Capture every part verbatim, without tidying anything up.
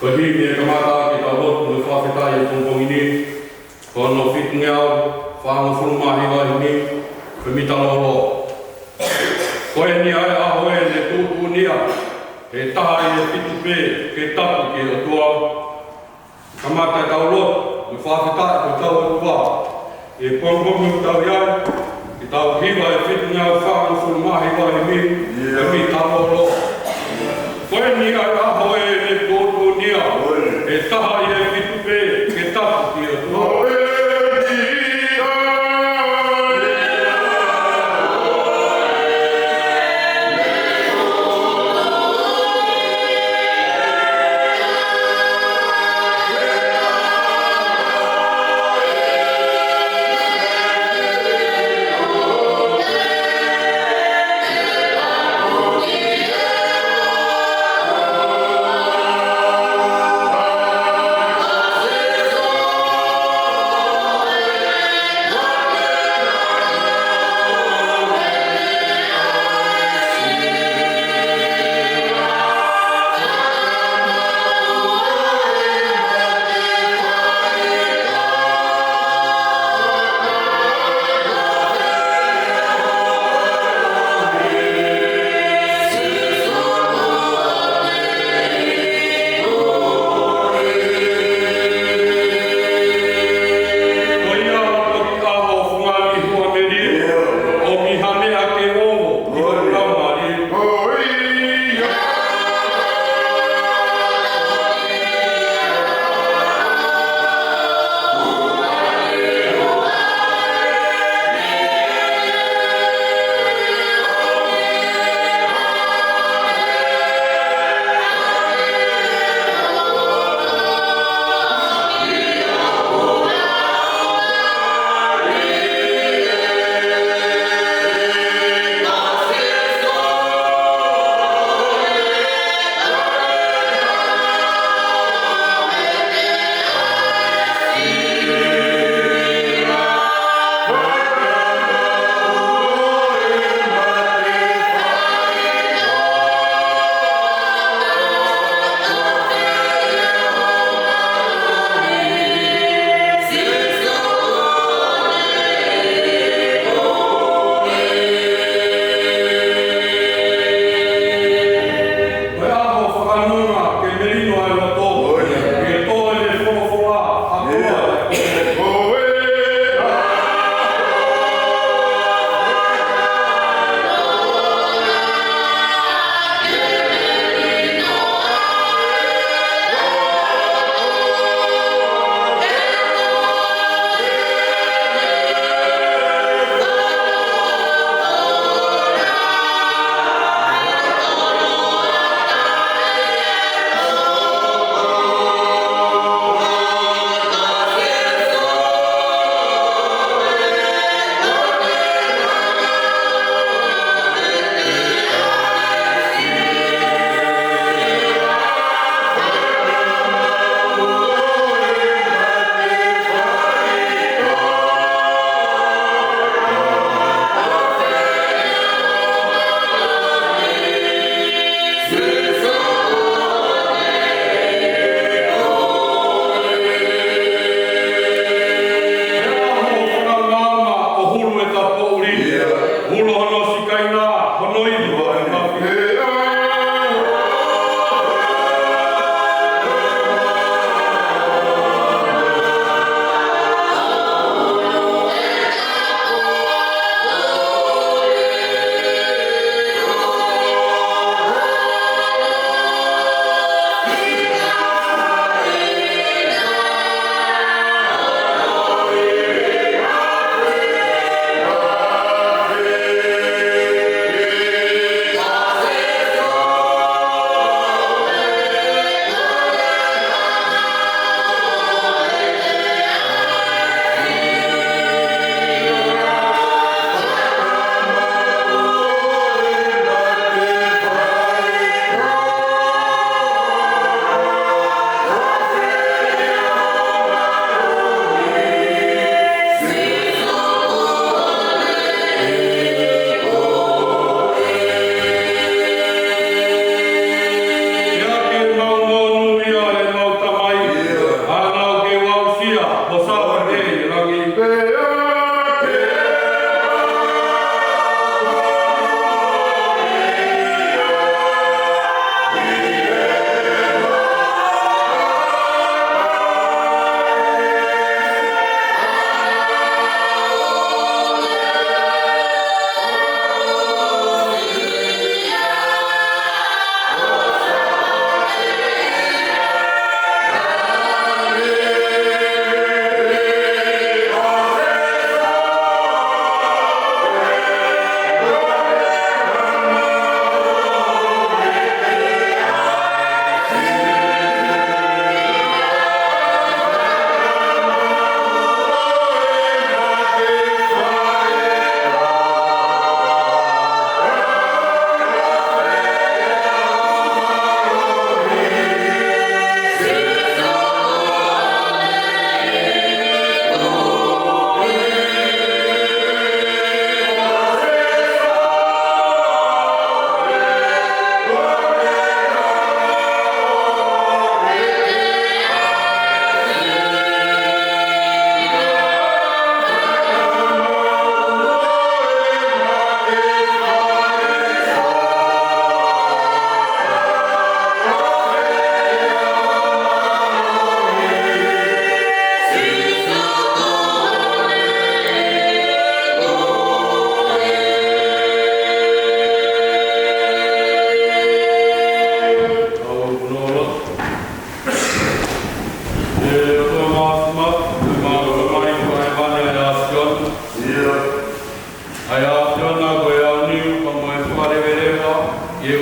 Ko e himi ʻe kamata ke tau lotu mo e fakafetaʻi ʻi he pongipongi ni, ko hono fitungeau fāngofulu mā hiva ʻi he himi, ko e Mita Lōloa. Ko eni ʻa e ʻaho ʻe ne tuʻutuʻuni ʻe he taha ʻi he fitu pē ke tapu ki he ʻOtua. Kamata ʻetau lotu mo e fakafetaʻi ki hotau ʻOtua ʻi he pongipongi ʻoku tau ʻi ai, ke tau hiva e fitungeau fāngofulu mā hiva ʻi he himi, ko e Mita Lōloa.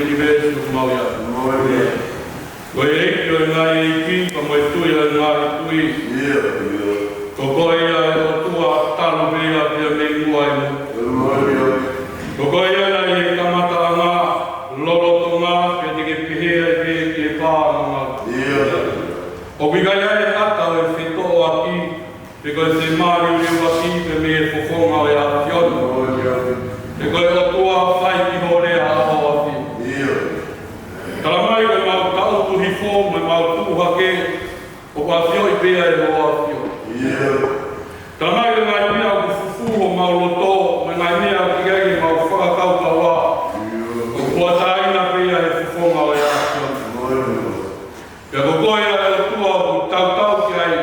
ʻunivēsi ʻoku mau ʻi ai. Ko e ʻEiki ʻo e ngaahi ʻeiki, pea mo e Tuʻi ʻo e ngaahi tuʻi. Ko koe ia ʻe ʻOtua, talu pē ia pea mei muʻa ʻi muʻa. Ko koe ia naʻe ʻi he kamataʻanga, lolotonga, pea te ke pehē ai pē ki he pāʻananga. ʻOku ʻikai ʻi ai ha ʻata ʻe fetoʻoaki, pe ko e femāliuliuaki pea mei he fofonga ʻo e ʻAfiona. He ko e ʻOtua fai ki ho lea ʻoʻofi. Tala mai ko ʻemau taʻutu hifo mo ʻemau tuʻu hake, ʻoku ʻafioʻi pē ʻe hoʻo ʻAfio. Tala mai ko e ngaahi meʻa ʻoku fufū homau loto, mo e ngaahi meʻa ʻoku ʻikai ke mau fakakaukauʻi, ʻoku ʻatā pē ia ʻe he fofonga ʻo e ʻAfiona. Pea ko koe ʻa e ʻOtua ʻoku tautau ki ai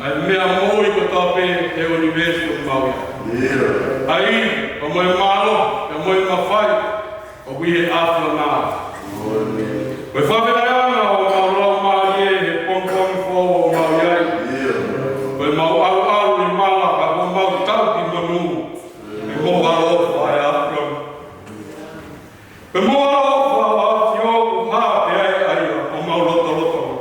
ʻa e meʻa moʻui kotoa pē he ʻunivēsi ʻoku mau ʻi ai. ʻA e ivi, pea mo e mālohi, pea mo e mafai, ʻoku ʻi he ʻAfiona. Ko e fakafetaʻiʻanga ʻo homau laumālie he pongipongi foʻou ʻoku mau ʻi ai. Ko ʻemau ʻaluʻalu ʻi mala, ka kuo mau tauhi monū. Ko e mou ʻaloʻofa ʻa e ʻAfiona. Ko e mou ʻaloʻofa ʻa e ʻAfio ʻoku hā pē ai ʻa ia ʻo mau lotolotonga.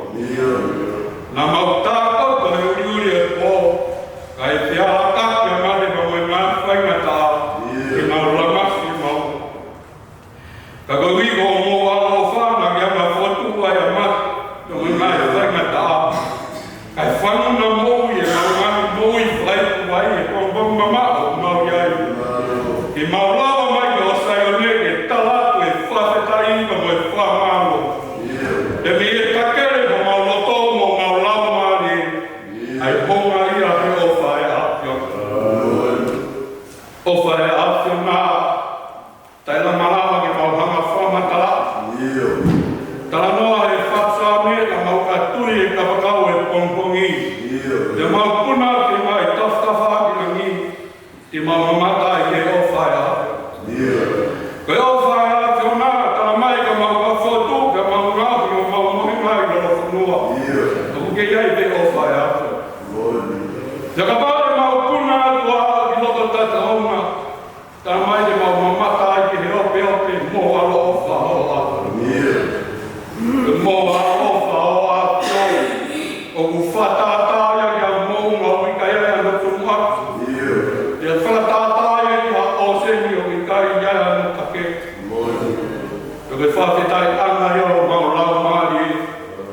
Naʻa mau tākoto he ʻuliʻuli ʻo e pō, kae fealakaʻaki ʻa mate pea mo e ngaahi faingataʻa, ke mau lamasi ʻemau. Ka koeʻuhi ko hoʻomou ʻaloʻofa naʻa ke hanga ʻo fokotuʻu ai ʻa mate pea mo e ngaahi faingataʻa, kae fanu naʻa moʻui ʻemau ngaahi moʻui fakaikuai he pongipongi mamaʻo ʻoku mau ʻi ai. Ke mau lava mai ki ʻo Saione ke tala atu e fakafetaʻi pea mo e fakamālō. Pea mei he takele ʻo homau loto mo homau laumālie, ʻa e houngaʻia he ʻofa ʻa e ʻAfiona. ʻOfa ʻa e ʻAfiona. Taʻelamalama ke mau hanga ʻo fakamatala. Talanoa he fakasaame ka mau ka tui he kapakau he pongipongi. Te mau puna ke mai tafatafa ki langi. Te mau mamata ai ki he ʻofa ʻa e ʻAfiona. Ko e ʻofa ʻa e ʻAfiona, tala mai ka mau ka fotu, ka mau ngaohi ʻo mau mohe mai lolofonua. ʻOku kei ʻi ai pē ʻofa ʻa e ʻAfiona. Te kapau te mau puna atu ā ki loto tataonga. Tala mai te mau mamata ai ki he opeope mo e ʻaloʻofa ʻo e ʻAfiona. Mo e ʻaloʻofa ʻo e ʻAfiona. ʻOku fakatātā ia ki he moʻunga ʻoku ʻikai ai hano tumuʻaki. Te fakatātā ia ki ha ʻōseni ʻoku ʻikai ai hano take. Ko e fakafetaʻiʻanga ia ʻo homau laumālie.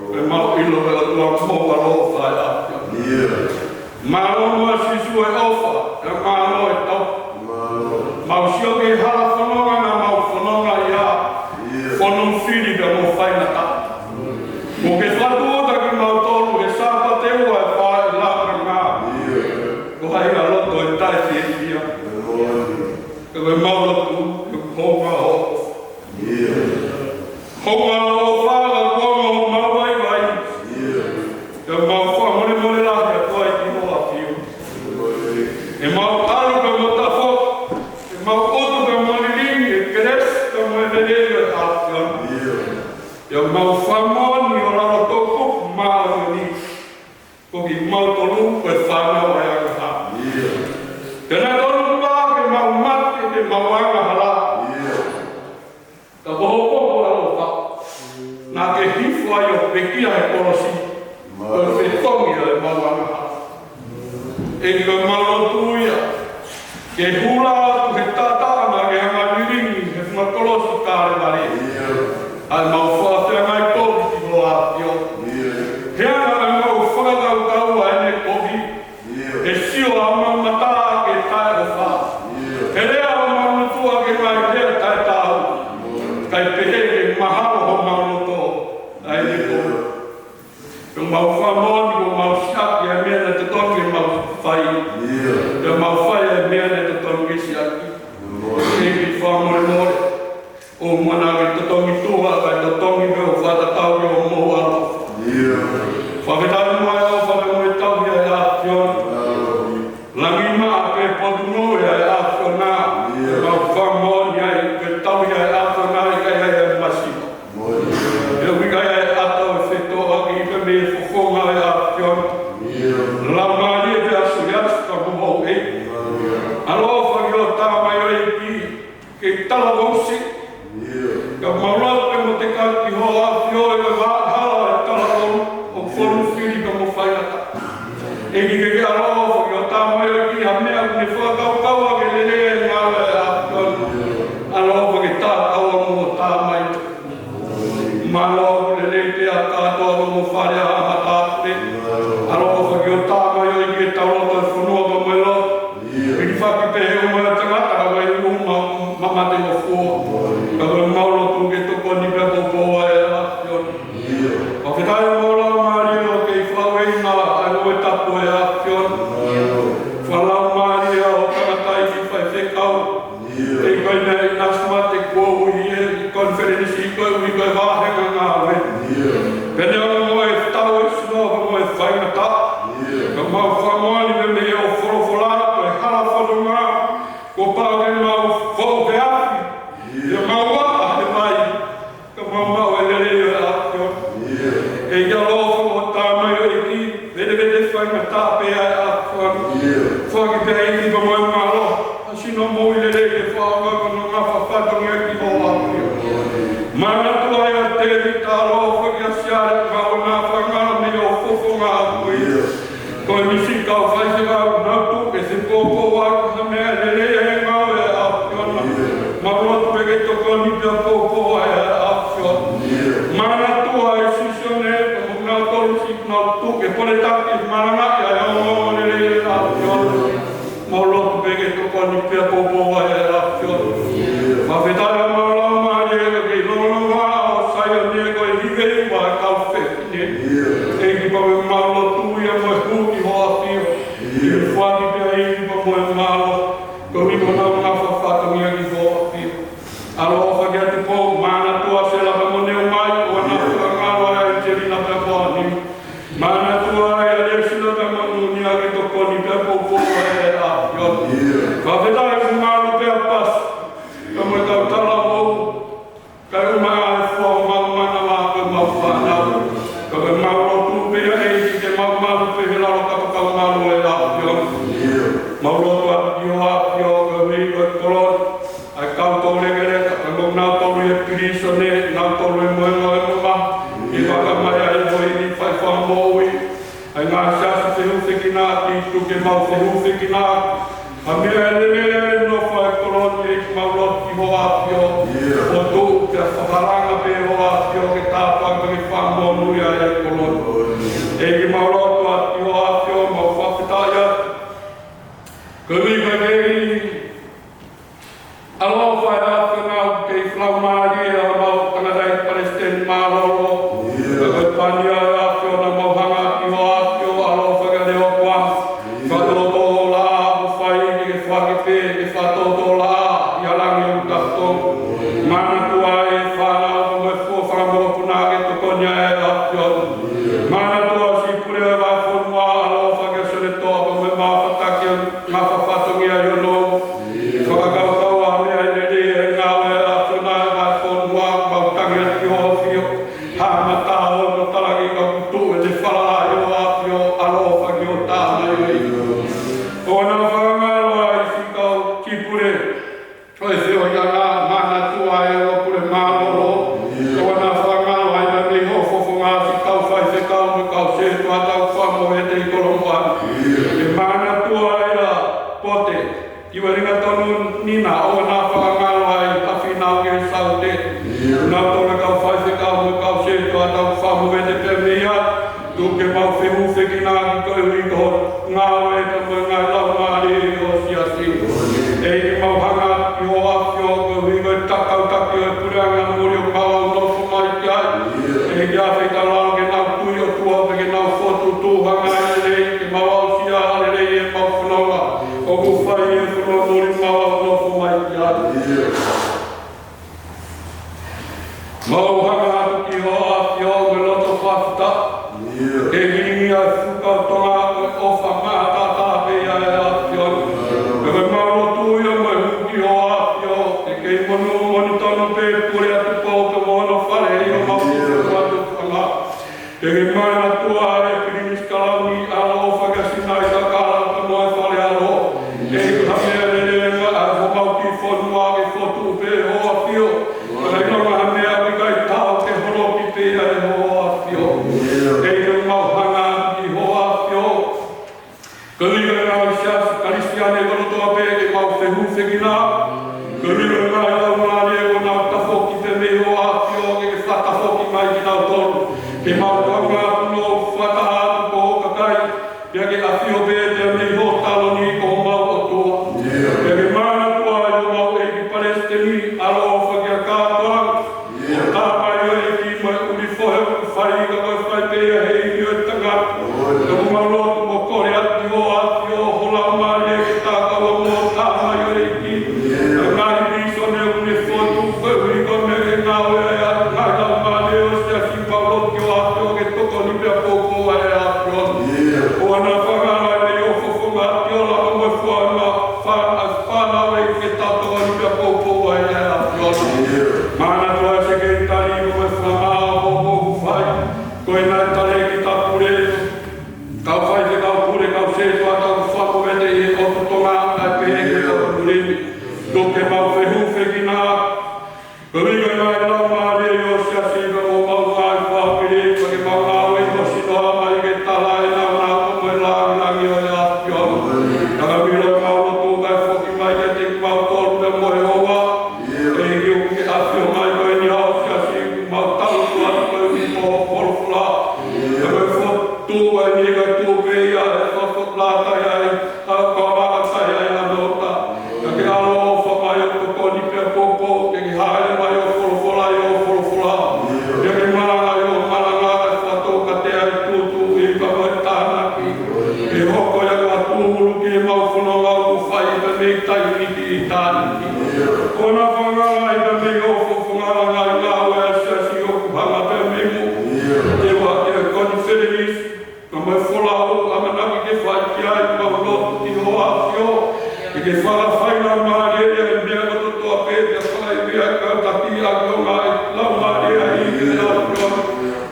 Ko ʻemau ʻilo ko e ʻOtua mo e ʻaloʻofa ʻa e ʻAfiona. Mālō muʻa Sīsū e ʻofa, pea mālō e tau. Mau sio ki he hala fononga naʻa mau fononga ai, fonu fili pea mo faingataʻa. Kuo ke fakatūʻuta kimautolu he Sāpate ua ʻe fā ʻi he lakanga. Ko hai ʻa loto ʻe taʻefiefia. Ko ʻemau lotu, ko e hounga ʻo e ʻofa. Hounga ʻo e ʻofa, ka kuo mau vaivai. Pea mau fakamolemole lahi atu ai ki hoʻo ʻAfio. ʻEmau ʻalu pea mo tafoki, ʻemau ʻutu pea mo lilingi, ʻe kelesi pea mo e lelei ʻo e ʻAfiona. Pea mau fakamoʻoni ʻo lalo tō kupu māʻoniʻoni. Ko kimautolu ko e fānau ʻa e angahala. Pea naʻe tonu pē ke mau mate ʻi heʻemau angahala. Ka ko hoʻo ʻaloʻofa, naʻa ke hifo ai ʻo pekia he kolosi, ʻo fetongi ʻemau angahala. ʻEiki, ko ʻemau lotu ia, ke hula atu he taʻataʻa naʻa ke hanga ʻo lilingi he funga kolosi Kalevale. ʻA ʻemau fakafeangai kovi ki hoʻo ʻAfio. He anga ʻemau fakakaukau ʻa ʻene kovi. ʻE sio ʻa homau mata ki he taʻeʻofa. He lea ʻa homau ngutu ki he ngaahi lea taʻetaau. Kae pehē ke mahalo homau loto ʻa ʻene kovi. Pea mau fakamoʻoni kuo mau siʻaki ʻa e meʻa naʻe totonu ke mau fai. Pea mau fai ʻa e meʻa naʻe totonu ke siʻaki. ʻEiki, fakamolemole. ʻOua naʻa ke totongi tuha, kae totongi Mālō ʻoku lelei pē ʻa kātoa mo e fale ʻa Haʻa Matāpule. ʻAloʻofa ki ho tamaioʻeiki ʻi he tauloto ʻo e fonua pea mo e lotu. Hilifaki pē ʻi he ʻumaʻā ʻo e tangata ka ʻoku ʻi ai ʻuma mamate mo fua. Ka ko ʻemau lotu ke tokoni pea poupou ai ʻa e ʻAfiona. Fakafetaʻi homau laumālie ʻoku kei fakaueʻi ʻa e ngāue tapu ʻa e ʻAfiona. Fakalaumālie ʻa e tangataʻeiki faifekau. ʻIo. Kei ko e meʻa ʻi he ʻinasi mate kuo ui ʻe he konifelenisi koeʻuhi ko e vāhenga ngāue. ʻIo. Pea neongo e tau ʻo e sino pea mo e faingataʻa. ʻIo. Ka mau fakamoʻoni pē mei hoʻo folofola ko e hala fononga kuo pau ke mau foʻu he afi. ʻIo. Pea mau ʻā he vai. Ka mau maʻu e lelei ʻo e ʻAfiona. ʻIo. ʻEiki ʻaloʻofa ki ho tamaioʻeiki, velevele faingataʻa pē ʻa e ʻAfiona. ʻIo. Foaki pē ʻEiki pea mo e mālohi ʻa e sino moʻui lelei ke fakaʻaongaʻi hono ngafa fatongia ki ho ʻAfio. Manatua ʻa Tēvita, ʻaloʻofa kia Siale, ngāue naʻa faingataʻa mei hoʻo fofonga ʻAfio. ʻIo. Ko e misi kau faifekau naʻa nau tuʻu ke se poupou ʻaki ha meʻa lelei ʻi he ngāue ʻa e ʻAfiona. Mau lotu pē ke tokoni pea poupou ai ʻa e ʻAfiona. Manatua ʻa e siasi ni, ko kinautolu siʻi nau tuʻu ke poletaki malangaʻi ʻa e ongoongo lelei ʻa e ʻAfiona. Mau lotu pē ke tokoni pea poupou ai ʻa e ʻAfiona. Fakafetaʻi homau laumālie ʻoku kei longolongo ʻa Saione ko e hiveʻi ʻa e kau fefine. ʻEiki pea mo ʻemau lotu ia mo e hū ki ho ʻAfio. ʻIo. Foaki pē ʻEiki pea mo e mālohi koeʻuhi ko honau ngafa fatongia ki ho ʻAfio. ʻAloʻofa kia Tupou, manatua Sela pea mo Neomai, ʻoua naʻa fakangaloʻi ʻa ʻAnitelina pea mo Ani. Manatua ʻa Lesila pea mo Nunia ke tokoni pea poupou ai ʻa e ʻAfiona. ʻIo. Fakafetaʻi ʻoku malu pē ʻa Pasi, ka mo e kau talavou, kae ʻumaʻā e fua ʻo homau manava ko ʻemau fānau. Ka ko ʻemau lotu pē ia ʻEiki ke mau malu pē he lalo kapakau malu ʻo e ʻAfiona. ʻIo. Mau lotu atu ki ho ʻAfio koeʻuhi ko e kolo ni, ʻa e kau toulekeleka, ka mo kinautolu ʻi he pilīsone, kinautolu ʻi he mohenga ʻo e moʻunga, ʻi he vakamai ʻa e moʻui ni, fai fakamoʻui ʻa e ngaahi siasi fehufekina, ke tuku ke mau fehufekina. ʻA e meʻa lelei ʻa e nofo ʻa e kolo ni, ʻEiki mau lotu ki ho ʻAfio. ʻIo. ʻO tuʻu pea fakalanga pē ho ʻAfio ke tāpuaki ke fakamonūʻia ʻa e kolo ni. ʻEiki mau lotu atu ki ho ʻAfio, mau fakafetaʻi atu. Koeʻuhi ko e kei ʻaloʻofa ʻa e ʻAfiona ʻoku kei fakalaumālie ʻa homau tangataʻeiki palesiteni mālōlō. ʻIo. Ko e pania ʻa e ʻAfiona mau hanga ki ho ʻAfio, ʻaloʻofa kia Leopoa. Fakatōtōlaʻā ʻoku fai ke ke foaki pē ke fakatōtōlaʻā ʻi ha langi ʻoku tafotonga. Manatua e fānau mo e fua fakamokopuna ke tokoni ai ʻa e ʻAfiona. Manatua siʻi pule ʻo e vahefonua, ʻaloʻofa kia Senetō pea mo e maʻu fataki ʻo e ngafa fatongia ʻi hono fakakaukau ʻa e meʻa lelei ʻa e ngāue ʻa e ʻAfiona ʻi he vahefonua, mau tangi atu ki ho ʻAfio. Haʻamata hono talaki ka kuo tuʻu ʻene falala ʻi ho ʻAfio, ʻaloʻofa ki ho tamaioʻeiki. ʻOua naʻa fakangaloʻi siʻi kau kiʻi pule ʻo e feohiʻanga, manatua e ongo pule mālōlō. ʻOua naʻa fakangaloʻi mei hoʻo fofonga siʻi kau faifekau mo e kau sētuata ʻoku fakamovete ʻi Kolomotuʻa. Ke manatua ʻa Pote, Kiuelingatonu Nina, ʻoua naʻa fakangaloʻi ʻa Fīnau ki he Saute. Kinautolu e kau faifekau mo e kau sētuata ʻoku fakamovete pē mei ai. Tuku ke mau fehufekina ʻaki koeʻuhi ko e ngāue pea mo e ngaahi laumālie ʻo e siasi. ʻEiki mau hanga ki ho ʻAfio koeʻuhi ko e takautaki ʻo e puleʻanga muli ʻoku mau nofo mai ki ai. ʻEiki ʻafeʻi taulalo ke nau tui ʻOtua pea ke nau fokotuʻutuʻu ha ngaahi lelei ke mau aʻusia ʻa e lelei ʻi heʻemau fononga. ʻOku fai ʻi he fonua muli ʻoku mau nofo mai ki ai. Mau hanga atu ki ho ʻAfio mo e loto fakafetaʻi. Ke hilingia e fuʻu kau Tonga ko e ʻofa maʻataʻatā pē ia ʻa e ʻAfiona. Pea ko ʻemau lotu ia mo e hū ki ho ʻAfio, ke kei monū moʻoni tonu pē pule ʻa Tupou pea mo hono fale ʻi homau kiʻi fonua tuʻutuʻuni. Ke ke manatua ʻa e Pilinisi Kalauni, ʻaloʻofa kia Sinaitakala pea mo e fale ʻaloʻofa. ʻEiki, ha meʻa lelei ʻa homau kiʻi fonua ke fokotuʻu pē ho ʻAfio. Ka ʻi ai ha meʻa ʻoku ʻikai tau ke holoki pē ia ʻe ho ʻAfio. ʻEiki, mau hanga ki ho ʻAfio. Koeʻuhi ko e ngaahi siasi Kalisitiane kotoa pē ke mau fehufekina. Koeʻuhi ko e ngaahi laumālie kuo nau tafoki pē mei ho ʻAfio ke ke fakatafoki mai ʻEmau kaungā punou fakataha atu ko ho kakai, pea ke ʻafio pē pea mei hoʻo taloni ko homau ʻOtua. Pea ke manatua ʻi homau ʻEiki Palesiteni, ʻaloʻofa ki he kātoanga. ʻO tā mai ʻo e ʻEiki mo e ʻuli fohe ʻoku fai ka ko e fai pē ia he ʻEiki ʻo e tangata. Pea ʻoku mau lotu mo kole atu ki hoʻo ʻAfio, ho Laumālie ke takaua mo tā mai ʻo e ʻEiki. Ka ngaahi vīsone ʻoku ne fotu, koeʻuhi ko e meʻa ke ngāue ai ʻa e ngaahi laumālie ʻo e siasi, mau lotu ki hoʻo ʻAfio ke tokoni pea poupou ai ʻa e ʻAfiona. ʻOua naʻa fakangalaʻi mei ho fofonga ʻa e ola mo e fua ma fa a fana ʻo e ke tokoni pea poupou ai ʻa e ʻAfiona. Manatua e sekelitali mo e fakamaau ʻoku fai. Ko e ngaahi talēkita pule, kau faifekau pule, kau sētuata, kau fakomete ʻi he ʻotu Tonga, kae pehē ki he ʻotu Tonga ni. Tuku ke mau fehūfekina koeʻuhi ko e ngaahi laumālie ʻo e siasi pea mo homau ngaahi fāmili, pea ke mau ngāue ʻi ho sino, ʻa e ʻEiki ke tala e nāunau mo e lāngilangi ʻo e ʻAfiona. Talamilo ʻemau lotu kae foki mai kiate kimautolu pea mo e ʻOtua. ʻEiki, ʻoku ke ʻafio mai ko eni ʻa ho siasi, mau tautua atu koeʻuhi ko ho folofola. Pea ko e fotu ko eni kae tuʻu pē ia he folofola kai ai, ka ko e maka sai ai ʻa e nota. Ka ke ʻaloʻofa mai ʻo tokoni pea poupou, ke ke hāʻele mai ʻo folofola ʻi hoʻo folofola. Pea ke malanga ʻi hoʻo malanga, kae fakatoukatea ʻa e tūtuuʻi pea mo e tānaki. Ke hoko ia ko ha tūhulu ki heʻemau fononga ʻoku fai pē mei taimi ki ʻitāniti. ʻOua naʻa fakangalaʻi pē mei ho fofonga ʻa e ngaahi ngāue ʻa e siasi ʻoku hanga pē mei muʻa. Ke ua ke konifelenisi, ka mo e folau ʻamanaki ke fai ki ai, mau lotu ki hoʻo ʻAfio. Ke ke fakafaingamālieʻi ʻa e meʻa kotoa pē, ke fai meʻa ka taki ʻa e ngaahi laumālie ʻi he ʻAfiona.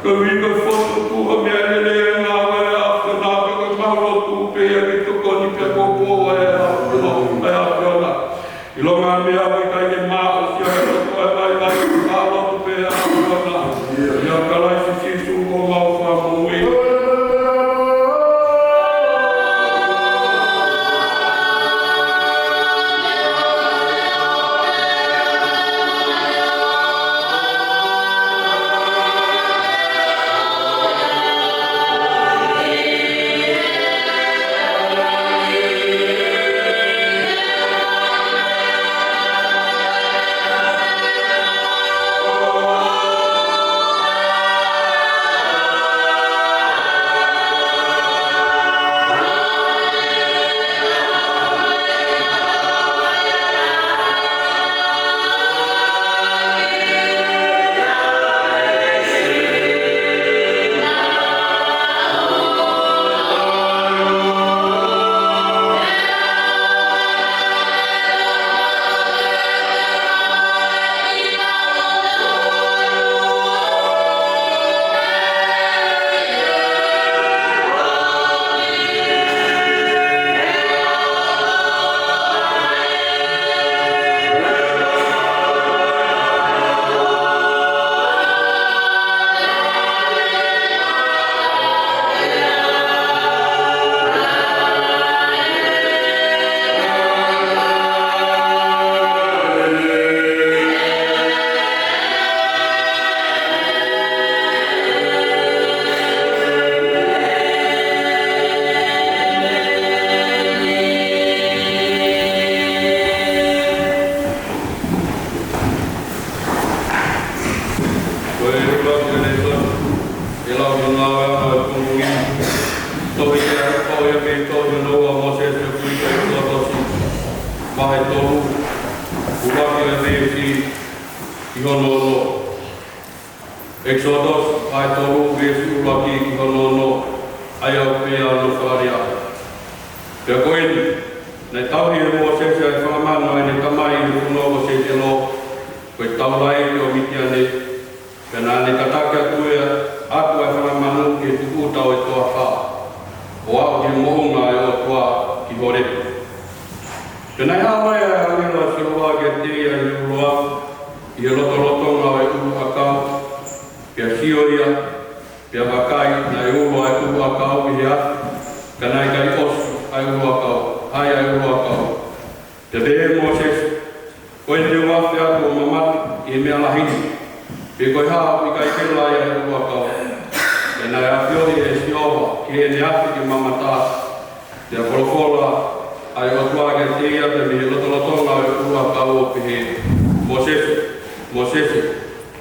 Koeʻuhi ko e fotu ko e meʻa lelei ʻa e ngāue ʻa e ʻAfiona, pea ko ʻemau lotu pē ia ke tokoni pea poupou ai ʻa e ʻAfiona, ʻa e ʻAfiona. ʻIlonga meʻa ʻoku ʻikai ke maʻu ʻi he ʻAfiona, ko e vaivai, ka lotu pē ʻa e ʻAfiona. ʻIa Kalaisi Sīsū ko homau Fakamoʻui. Ko e ʻuluaki ʻo e lēsoni, ʻe lau ʻi he Ngāue ʻa e Kau Palesiteni. Tohi ʻe taha, pau ia mei he tohi hono ua ʻa Mōsese, ko e ʻEkisotosi, vahe tolu, ʻuluaki ʻo e veesi ki hono ono. ʻEkisotosi, vahe tolu, veesi ʻuluaki ki hono ono, ʻa ia ʻoku pehē hono fakalea. Pea ko eni, naʻe tauhi ʻe Mōsese ʻa e fanga manu ʻa ʻene tamai ʻi he fonua ko Seitelo, ko e taulaʻeiki ʻo Mitiane, pea naʻa ne tataki atu ia, atu ʻa e fanga manu ki he tukuʻuta ʻo e toafa, ʻo aʻu ki he moʻunga ʻo e ʻOtua ki Holepa. Pea naʻe haʻu mai ʻa e ʻāngelo ʻa Sihova kiate ia ʻi he ʻulu afi, ʻi he lotolotonga ʻo e ʻulu ʻakau, pea sio ia, pea vakai, naʻe ulo ʻa e ʻulu ʻakau ʻi he afi, ka naʻe ʻikai ʻosi ʻa e ʻulu ʻakau, hai ʻa e ʻulu ʻakau. Pea pehē ʻe Mōsese, Ko eni te u afe atu ʻo mamata ki he meʻa lahi ni, pe ko e hā ʻoku ʻikai vela ai ʻa e ʻulu ʻakau. Pea naʻe ʻafioʻi ʻe Sihova ki heʻene afi ke mamata, pea folofola ʻa e ʻOtua kiate ia mei he lotolotonga ʻo e ʻuluʻakau ʻo pehē, Mōsese, Mōsese.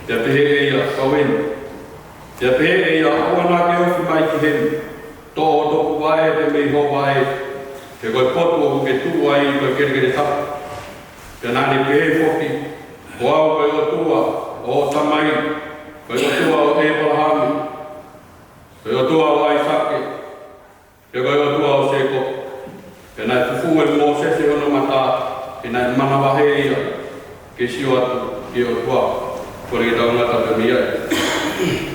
Pea pehē ʻe ia, Ko eni. Pea pehē ʻe ia, ʻOua naʻa ke ofi mai ki heni, toʻo ho topuvaʻe mei ho vaʻe, he ko e potu ʻoku ke tuʻu ai ko e kelekele tapu. Pea naʻa ne pehē foki, Ko au ko e ʻOtua ʻo hoʻo tamai, ko e ʻOtua ʻo ʻĒpalahame, ko e ʻOtua ʻo ʻAisake, pea ko e ʻOtua ʻo Sēkope. Pea naʻe fufū ʻe Mōsese hono mata, he naʻe manavahē ia ke sio atu ki he ʻOtua. Kole ke tau ngata pē mei ai.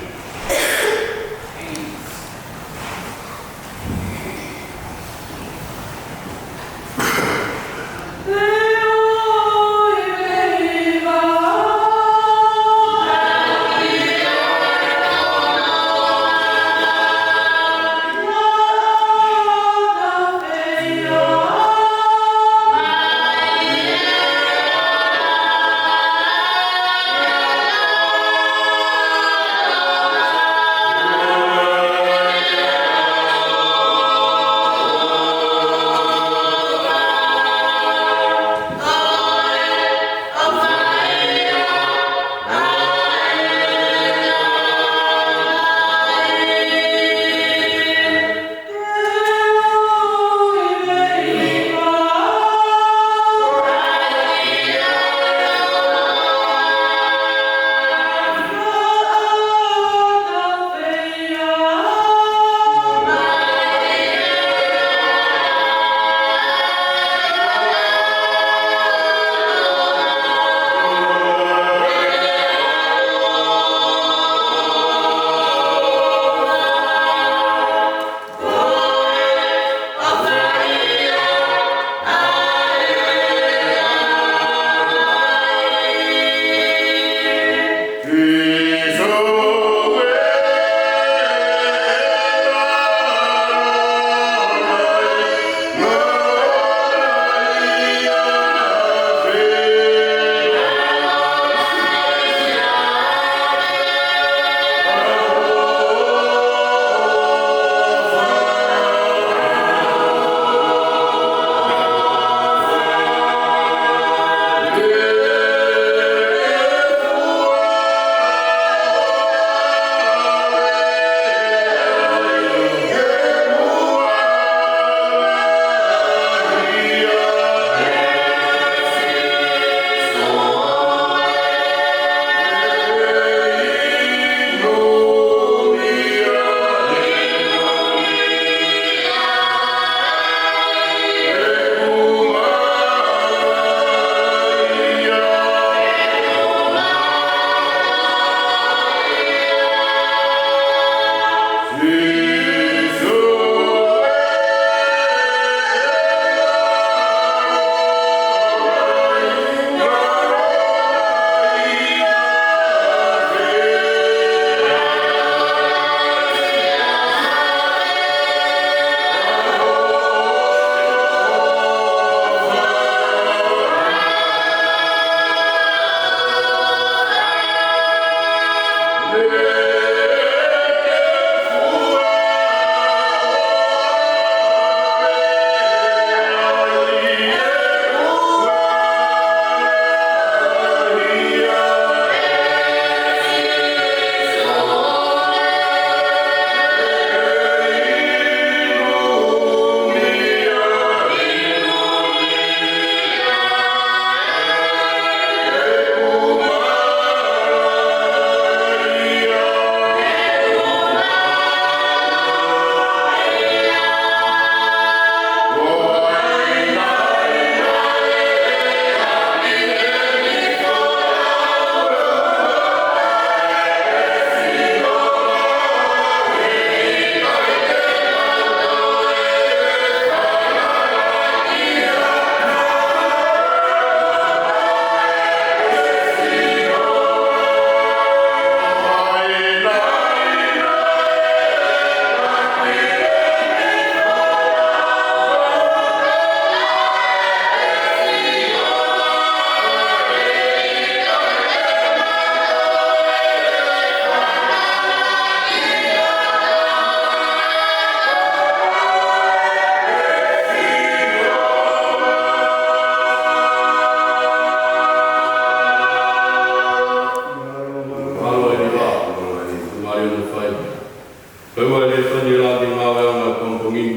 Ko e lēsoni ʻo e lau ʻi he ngāue ʻa e pongipongi ni,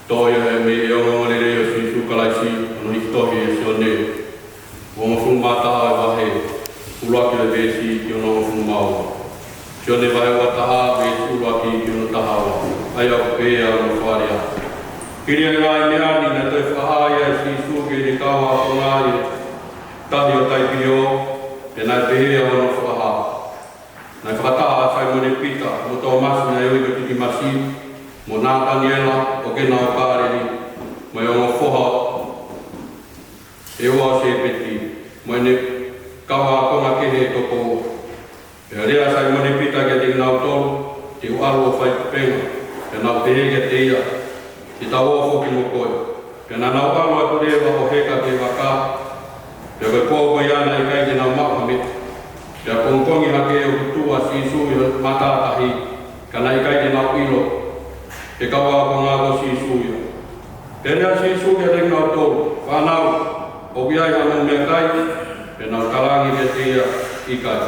toʻo ia mei he ongoongolelei ʻo Sīsū Kalaisi, ʻa ia naʻe tohi ʻe Sione, ʻo hongofulu mā taha ʻo e vahe, ʻuluaki ʻo e veesi ki hono hongofulu mā ua. Sione vahe ua taha, veesi ʻuluaki ki hono taha ua. ʻA ia ʻoku pehē hono fakalea: Hili ʻa e ngaahi meʻa ni, naʻe toe fakahā ia ʻe Sīsū ki heʻene kau ākonga ʻi he tahi ʻo Taipelio, pea naʻe pehē hono fakahā. Naʻe fakataha ʻa Saimone Pita, mo Tōmasi naʻe ui ko Titimasi, mo Nātaniela ʻo Kena ʻo Kāleli, mo e ongo foha ʻe ua ʻo Sēpeti, mo ʻene kau ākonga kehe ʻe toko ua. Pea lea ʻa Saimone Pita kiate kinautolu: Te u ʻalu ʻo fai kupenga. Pea nau pehē kiate ia: Te tau ō foki mo koe. Pea naʻa nau ʻalu atu leva ʻo heka ki he vaka. Pea ko e pō ko ia naʻe ʻikai te nau maʻu ha meʻa. Pea pongipongi hake, ʻoku tuʻu ʻa Sīsū ʻi he matātahi, ka naʻe ʻikai te nau ʻilo ʻe he kau ākonga ko Sīsū ia. Pea lea ʻa Sīsū kiate kinautolu: Fānau, ʻoku ʻi ai hamou meʻakai? Pea nau talaange kiate ia: ʻIkai.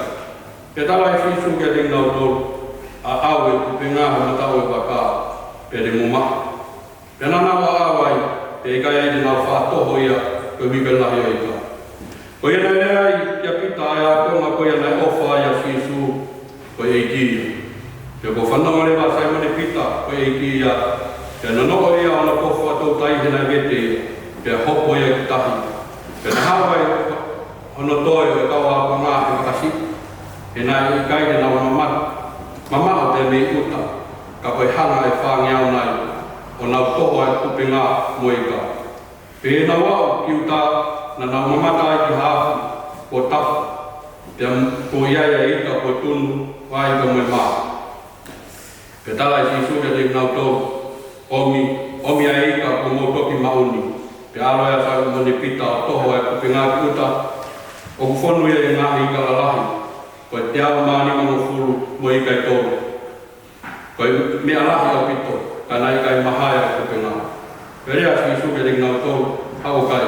Pea tala ʻe Sīsū kiate kinautolu: ʻAʻau e kupenga he mataʻu ʻo e vaka, pea te mou maʻu. Pea naʻa nau ʻaʻau ai, pea ʻikai ai te nau faʻa toho ia ko e uike lahi ʻo e ika. Ko ia naʻe lea ai kia Pita ʻa e ākonga ko ia naʻe ʻofa ai ʻa Sīsū ko e ʻEiki ia. Pea kuo fanongo leva ʻa Saimone Pita ko e ʻEiki ia, pea nonoʻo ia ʻo hono kofu ʻa e toutai he naʻe vete ia, pea hopo ia ki tahi. Pea naʻe haʻu ai hono toe ʻo e kau ākonga he makasiʻi, he naʻe ʻikai te nau mama-, mamaʻo pē mei ʻuta, ka ko e hanga ʻe fāngeau nai ʻo nau toho ʻa e kupenga mo e ika. Pea ʻi heʻenau aʻu ki ʻuta, naʻa nau mamata ai ki ha afi kuo tafa, pea kuo ʻi ai ʻa e ika kuo tunu, ʻa e ika mo e mā. Pea tala ʻe Sīsū kiate kinautolu: ʻOmi, ʻomi ʻa e ika kuo mou toki maʻu ni. Pea ʻalu ai ʻa Saimone Pita ʻo toho ʻa e kupenga ki ʻuta, ʻoku fonu ia ʻi he ngaahi ika lalahi, ko e teau mā nimangofulu mo e ika ʻe tolu. Ko e meʻa lahi ʻaupito, ka naʻe ʻikai mahae ʻa e kupenga. Pea lea ʻa Sīsū kiate kinautolu: Haʻu ʻo kai.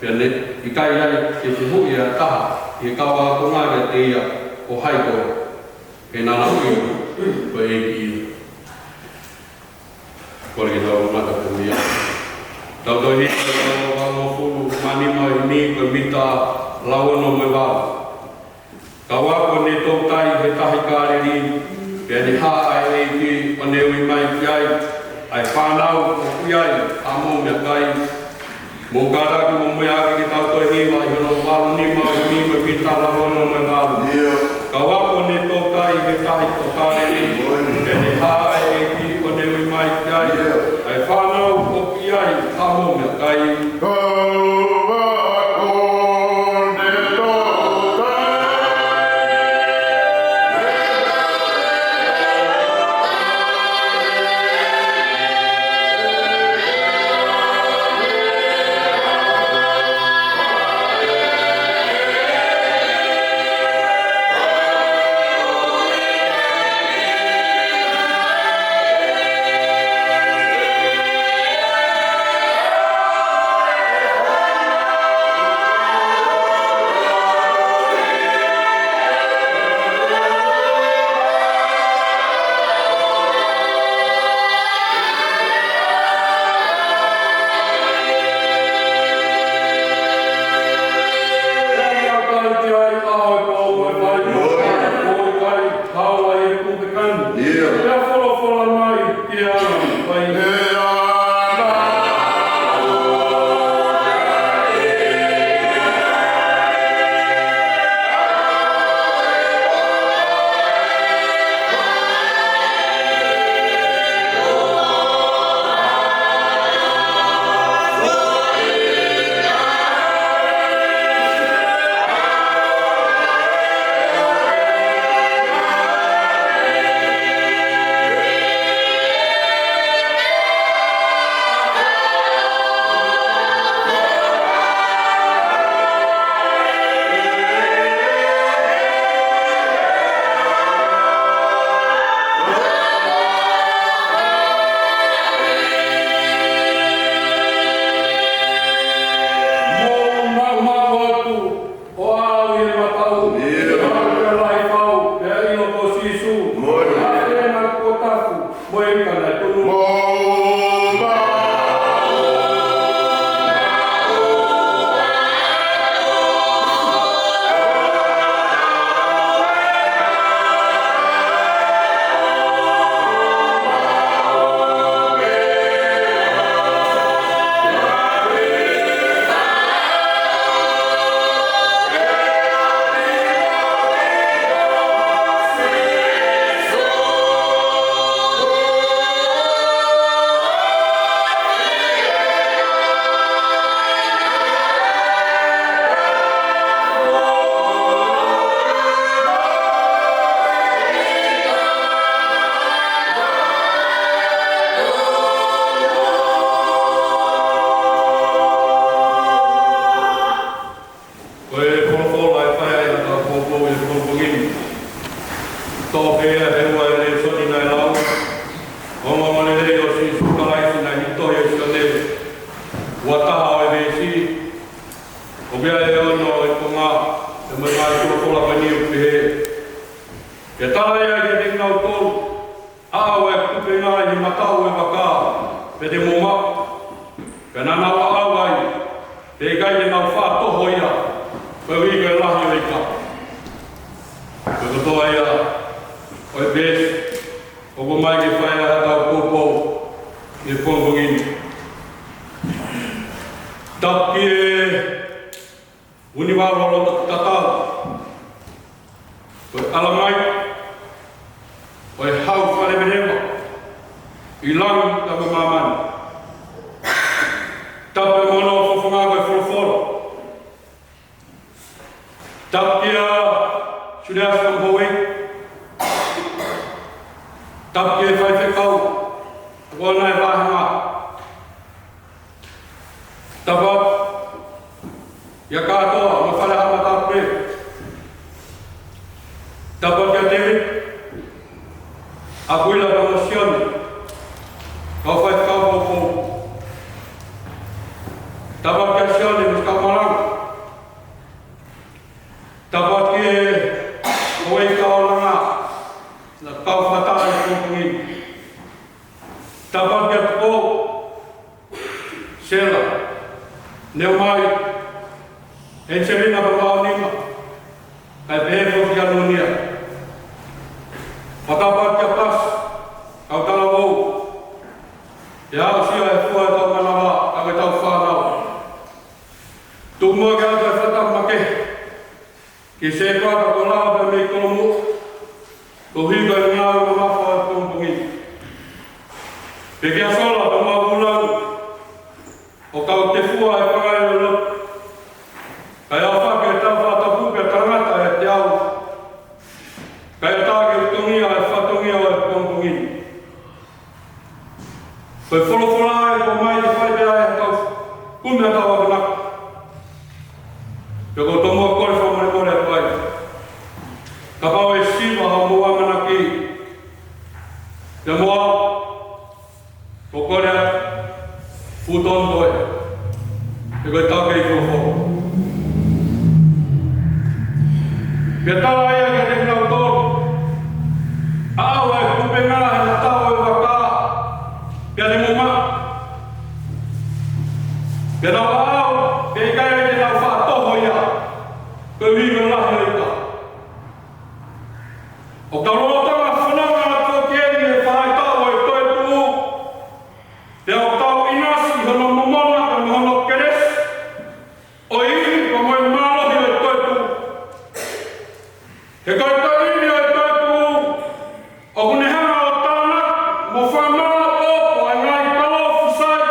Pea naʻe ʻikai ai ke fehuʻi ʻe ha taha ʻi he kau ākonga kiate ia: Ko hai koe? He naʻa nau ʻilo ko e ʻEiki ia. Kole ke tau mamata pē mei ai. Tau tohi ʻi he vahe hongofulu mā nima ʻi he himi, ko e mita lauono mo e valu. Ka ʻoua kuo ne toutai he tahi Kāleli, pea ne hā ʻa e ʻEiki ʻo ne ui mai ki ai: ʻA e fānau, ʻoku ʻi ai hamou meʻakai? Mou kātaki mo meʻa ake ke tau toe hiva ʻi hono valu nima ʻo e himi, ko e mita lauono mo e valu. ʻIo. Ka ʻoua kuo ne toutai he tahi ʻo Kāleli, pea ne hā ʻa e ʻEiki ʻo ne ui mai ki ai: ʻIo. ʻA e fānau, ʻoku ʻi ai hamou meʻakai? Ka ʻoua kuo ne toutai. Mou maʻumaʻu atu ʻo aʻu ʻi he mataʻu. ʻIo. Pea lahi fau, pea ʻilo ko Sīsū. Moʻoni. Pea ʻi he ʻaho kuo tafe ʻOku ʻi ai e ua e lēsoni naʻe lau. Ko e ongoongolelei ʻo Sīsū Kalaisi naʻe hiki tohi ʻe Sione, ua taha ʻo e veesi. ʻOku ʻi ai e ono ʻo e konga, ʻe mai mai folofola ko eni ʻoku pehē: Pea tala ia kiate kinautolu, ʻAʻau ʻa e kupenga ʻi he mataʻu ʻo e vaka, pea te mou maʻu. Pea naʻa nau ʻaʻau ai, pea ʻikai te nau faʻa toho ia, koeʻuhi ko e lahi ʻo e ika. Ko e kotoa ia ʻo e veesi ʻoku ʻomai ke fai ai haʻatau poupou ʻi he pongipongi ni. Tapu ki he ʻUnivalu ʻo e loto tatau, ko e ʻAlamai, ko e Hau falevelenga ʻi langi pea mo māmani. Tapu mo hono fofonga ko e folofola. Tapu kia Suliasi Mamoe. Tapu ki he faifekau, ko ʻena e vāhenga. Tapu kia Katoa mo Fale Haʻa Matāpule. Tapu kia Tēvita, ʻAkuila pea mo Sione, kau faifekau poupou. Tapu kia Sione mo e kau malanga. Tapu ki he houʻeiki kaulanga, naʻa nau fakataha ʻi he pongipongi ni. Tapu kia Tupou, Sela, Neomai, ʻEniselina pea mo ʻAonima, kae pehē foki kia Nunia. Fakatapu kia Pasi, kau talavou, ʻa e siʻi fua ʻetau manava, ʻa ʻetau fānau. Tuku muʻa ke ʻoatu e fakatapu makehe ki he sētuata kuo lava pē mei Kolomuʻa, koeʻuhi ko e ngāue mamafa ʻo e pongipongi ni. Pea kia Sola pea mo Vulau, ʻoku kau tefua he pangai ʻo e lotu, kae ʻofa ke tau fakatapu pea tangata ʻiate au, kae ʻatā ke u tongia e fatongia ʻo e pongipongi ni. Ko e folofola ʻoku ʻomai ke fai pē ʻa e tau kumi ʻa e tau akonaki. Pea ʻoku ou tomuʻa kole fakamolemole atu ai, kapau ʻe siva hoʻomou ʻamanaki, pea mo au, ʻoku ou kole atu, fuʻu tonu koe. He ko e tau kei folofola. Pea tala ia kiate kinautolu, ʻAʻau ʻa e kupenga ʻi he mataʻu ʻo e vaka, pea te mou maʻu. Pea nau ʻaʻau, pea ʻikai te nau faʻa toho ia, koeʻuhi ko e lahi ʻo e ika. ʻOku tau lolotonga fanongo atu ki he faʻahitaʻu ʻo e toetuʻu, pea ʻoku tau ʻinasi ʻi hono momona pea mo hono kelesi, ʻo e ivi pea mo e mālohi ʻo e toetuʻu. He ko e toetuʻu, ʻi he toetuʻu, ʻoku ne hanga ʻo tānaki mo fakamāʻopoʻopo ʻa e ngaahi palōfisai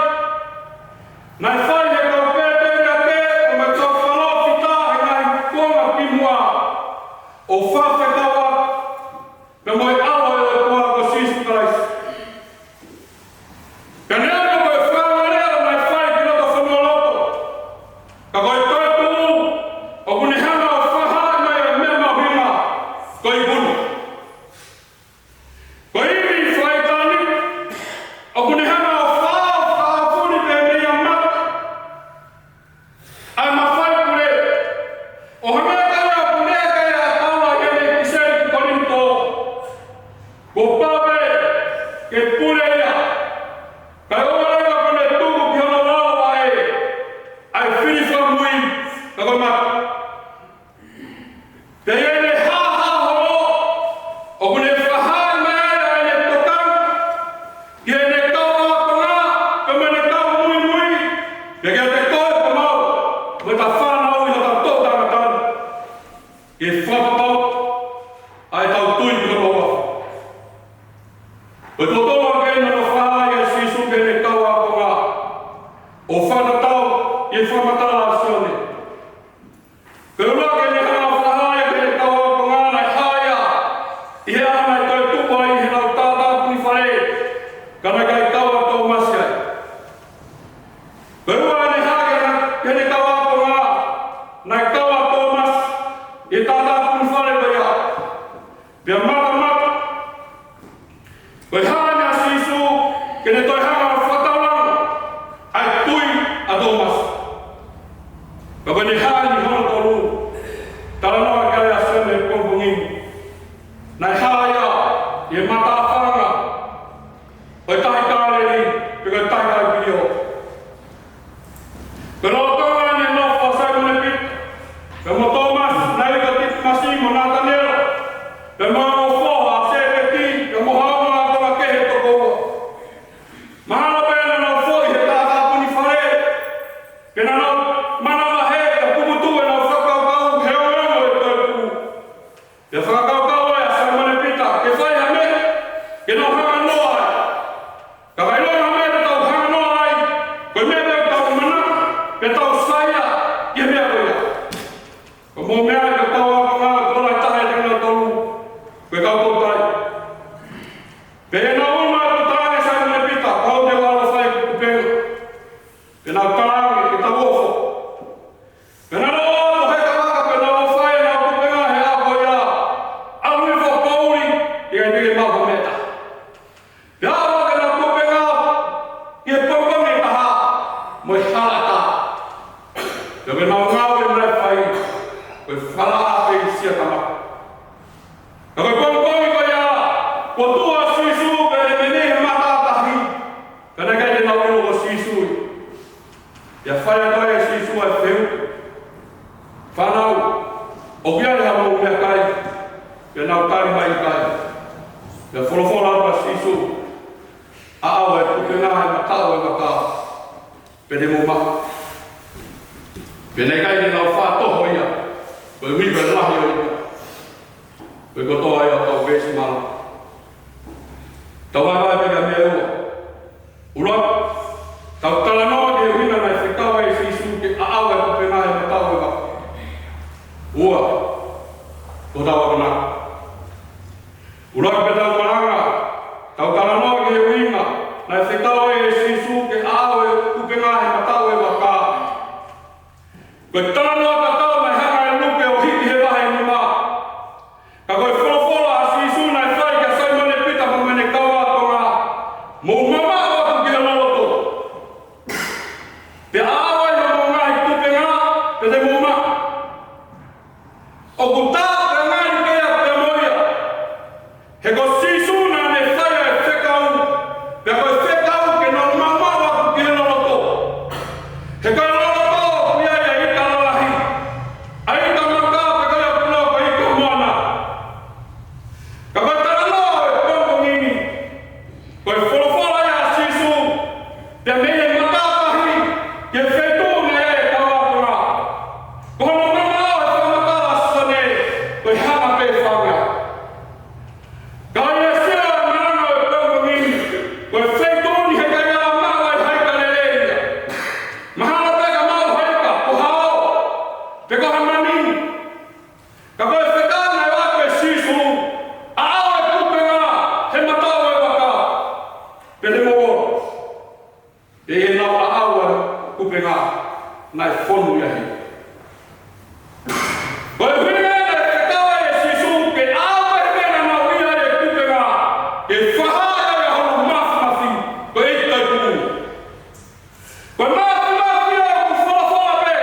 naʻe fai ʻe he kau pēteliake mo e kau palōfita ʻi he ngaahi kuonga kimuʻa, ʻo fakafekauʻaki pea mo e ʻAlo ʻo e ʻOtua ko Sīsū Kalaisi. Pea neongo ko e faʻahinga leʻo naʻe fai ki loto fonualoto, ka ko e toetuʻu, ʻoku ne hanga ʻo fakahaaʻi mai e meʻa mahuʻinga, ko e ikuna. Ko e ivi fakaʻitāniti, ʻoku ne hanga ʻo fakaʻaufuli pē mei he mata ʻa e mafai pule. ʻO hangē ko ia ʻoku lea ki ai ʻa Paula ʻi heʻene ʻipiseli ki Kolinitō, kuo pau pē ke pule ia, kae ʻoua leva kuo ne tuku ki hono lalo ʻa e, ʻa e fili fakamui, ka ko e mate. Pea ʻi heʻene hāhā holo, ʻoku ne fakahā mai ʻa ʻene tokanga ki heʻene kau ākonga, pea mo ʻene kau muimui, pea kiate koe pea mo au, mo ʻeta fānau ʻi hota toʻu tangata ni, ke fakapapauʻi ʻa ʻetau tui ki hono huafa. Ko e totonu ʻa e kei nofo ʻa Sīsū ki heʻene kau ākonga, ʻo fakatatau ki he fakamatala ʻa Sione. Ko e ʻuluaki ʻene hanga ʻo fakahā ia ki heʻene kau ākonga naʻe hā ia ʻi he ʻaho naʻe toetuʻu ai ʻi heʻenau tātāpuni fale, ka naʻe ʻikai kau ʻa Tōmasi ai. Ko e ua ʻene hā ki heʻene kau ākonga naʻe kau ʻa Tōmasi ʻi he tātāpuni fale ko ia. Pea matamata Naʻe hā ia ʻi he matāfanga ʻo e Tahi Kāleli, pe ko e Tahi Kaipio. Pea lolotonga ʻene nofo ʻa Saimone Pita, pea mo Tōmasi, naʻe ui ko Titimasi, mo Nātaniela, pea mo e ongo foha ʻa Sēpeti, pea mo ha ongo ākonga kehe ʻe toko ua. Mahalo pē naʻa nau foʻi he taʻataʻa puni fale, pea naʻa nau manavahē, pea puputuʻu ʻenau fakakaukau he ongoongo ʻo e toetuʻu. Pea fakakaukau ai ʻa Saimone Pita ke fai ha meʻa ke nau hanga noa ai. Ka ka ʻiloa ha meʻa te tau hanga noa ai, ko e meʻa pē ʻoku tau manako pea tau saiʻia ki he meʻa ko ia. Ko e moʻoni meʻa ia, ko e kau ākonga, ko e lahi taha ʻiate kinautolu ko e kau toutai. Pea ʻi heʻenau ō mai ʻo talaange kia Saimone Pita, "Kuo u ʻalu ʻo fai ʻeku kupenga." Pea nau talaange ke tau ofo. Pea nau ō atu he kavaka pea nau ō ʻo fai ʻenau kupenga he ʻaho ko ia, ʻalu hifo ʻa Paula, ʻikai ke maʻu ha meʻa. Pea ʻalu ʻenau kupenga ʻi he pongipongi ʻe taha mo e hala ʻe taha. Pea ko ʻenau ngāue naʻe fai, ko e falala pē ki siʻa Tamai. Ka ko e pongipongi ko ia, kuo tuʻu ʻa Sīsū pea ne meimei he matātahi. Ka naʻe ʻikai te nau ʻilo ko Sīsū ia. Pea fai atu ai ʻe Sīsū ʻa e fehuʻi, "Fānau, ʻoku ʻi ai hamou meʻakai?" Pea nau tali mai, "ʻIkai." Pea folofola atu ʻa Sīsū, "ʻAʻau ʻa e kupenga he mataʻu ʻo e vaka, pea te mou maʻu." Pea naʻe ʻikai te nau faʻa toho ia, koeʻuhi ko e lahi ʻo e ika. Ko e kotoa ia ʻo e kau veesi malanga. Tau vahevahe pē ki he meʻa ʻe ua. ʻUluaki, tau talanoa ki he ʻuhinga naʻe fekau ai ʻe Sīsū ke ʻaʻau ʻa e kupenga he mataʻu ʻo e vaka. Ua, ko hotau akonaki. ʻUluaki pē ʻetau malanga, tau talanoa ki he ʻuhinga naʻe fekau ai ʻe Sīsū ke ʻaʻau ʻa e kupenga he mataʻu ʻo e vaka. Ko e talanoa tatau naʻe hanga ʻe Luke ʻo hiki he vahe nima. Ka ko e folofola ʻa Sīsū naʻe fai kia Saimone Pita mo ʻene kau ākonga, "Mou mamaʻo atu ki he loloto. Pea ʻaʻau ai hoʻomou ngaahi kupenga, pea te mou maʻu." ʻOku tā pē ngaahi pea pea mo ia. He ko Sīsū naʻa ne fai ʻa e fekau, pea ko e fekau ke nau mamaʻo atu ki he loloto. He ko e loloto ʻoku ʻi ai ʻa e ika lalahi, ʻa e ika maka, pe ko ia ʻoku lau ko e ika moana. Ka ko e talanoa ʻo e pongipongi ni, ko e folofola ia ʻa Sīsū, pea mei he matātahi ki he feituʻu naʻe ʻi ai e kau ākonga. Ko hono mamaʻo he fakamatala ʻa Sione, ko e hanga pē ʻo fāngeau. Ka ʻi he sio ʻa e malanga ʻo e pongipongi ni, ko e feituʻu ni he ʻikai ala maʻu ai ha ika lelei ia. Mahalo pē ka maʻu ha ika ko ha ʻao, pe ko ha mani. Ka ko e fekau naʻe ʻoatu ʻe Sīsū, ʻaʻau ʻa e kupenga he mataʻu ʻo e vaka, pea te mou ʻalu. Pea ʻi heʻenau ʻaʻau ʻa e kupenga, naʻe fonu ia heni. Ko e ʻuhinga naʻe fekau ai ʻe Sīsū ke ʻaʻau ʻa e meʻa naʻa nau ʻi ai e kupenga, ke fakahā ai ʻa hono māfimafi, ko e ʻEiki Taʻepū. Ko e māfimafi ia ʻoku folofola pē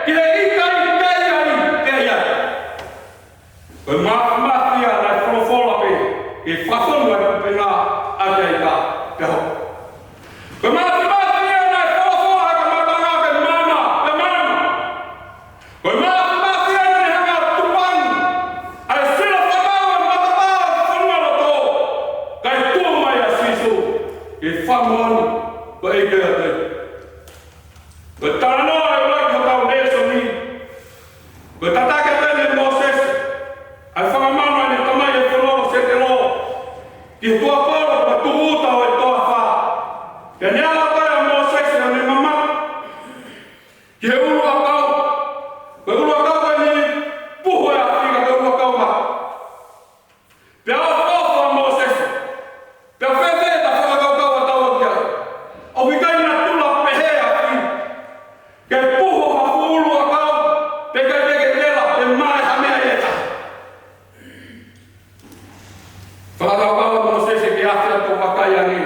ki he ika ʻikai ke ʻi ai, ke ʻi ai. Ko e māfimafi ia naʻe folofola pē ke fakafonu ʻa e kupenga ʻaki ʻa e ika pea hoko. Ko e māfimafi ia naʻe folofola ʻa e kamataʻanga ke mana, pea mana. Ko e māfimafi ia naʻa ne hanga ʻo tupangi ʻa e sila fakamaau ʻo e matapā ʻo e fonualoto. Kae tuʻu mai ʻa Sīsū ke fakamoʻoni ko e ʻEiki ia. Ko e talanoa ʻe ua ki hotau lēsoni. Ko e tataki ʻe Mōsese ʻa e fanga manu ʻa ʻene tamai ʻi he fonua ko Sētelo ki he tuʻapolo, ko e tūʻuta ʻo e toafa. Pea ne ala ʻa Mōsese ʻo ne mamata ki he ʻuluʻakau. Ko e ʻuluʻakau ko eni puhu ʻa e ʻapi, ka ko e ʻuluʻakau mate. Pea ʻofa ʻa Mōsese, pea fēfē ʻeta fakakaukau ʻataua ki ai? ʻOku ʻikai natula pehē ʻa e ʻapi ke puhu ha fuʻu ʻuluʻakau, pea ʻikai ke ke leva pe mae ha meʻa ʻe taha. Fakakaukau ʻa Mōsese ke afe atu ʻo vakai ange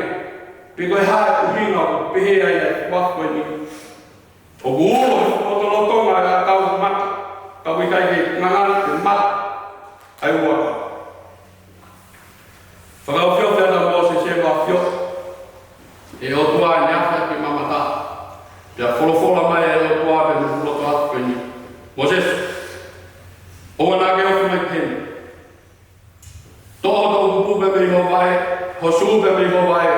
pe ko e hā e ʻuhinga ʻoku pehē ai ʻa e fuafu ko eni. ʻOku ulo he lotolotonga ʻa e ʻakau mate, ka ʻoku ʻikai ke ngangana ke mate ʻa e ʻuluʻakau. Fakaofiofi ʻa Mōsese ʻo afio ʻe he ʻOtua ʻene afe ʻaki e mamata. Pea folofola mai ʻe he ʻOtua pea mo e fuʻu loto afe ko eni: Mōsese, ʻoua naʻa ke ofi mai ki heni. Toʻo hoto ʻuku pē mei ho vaʻe, ho sū pē mei ho vaʻe.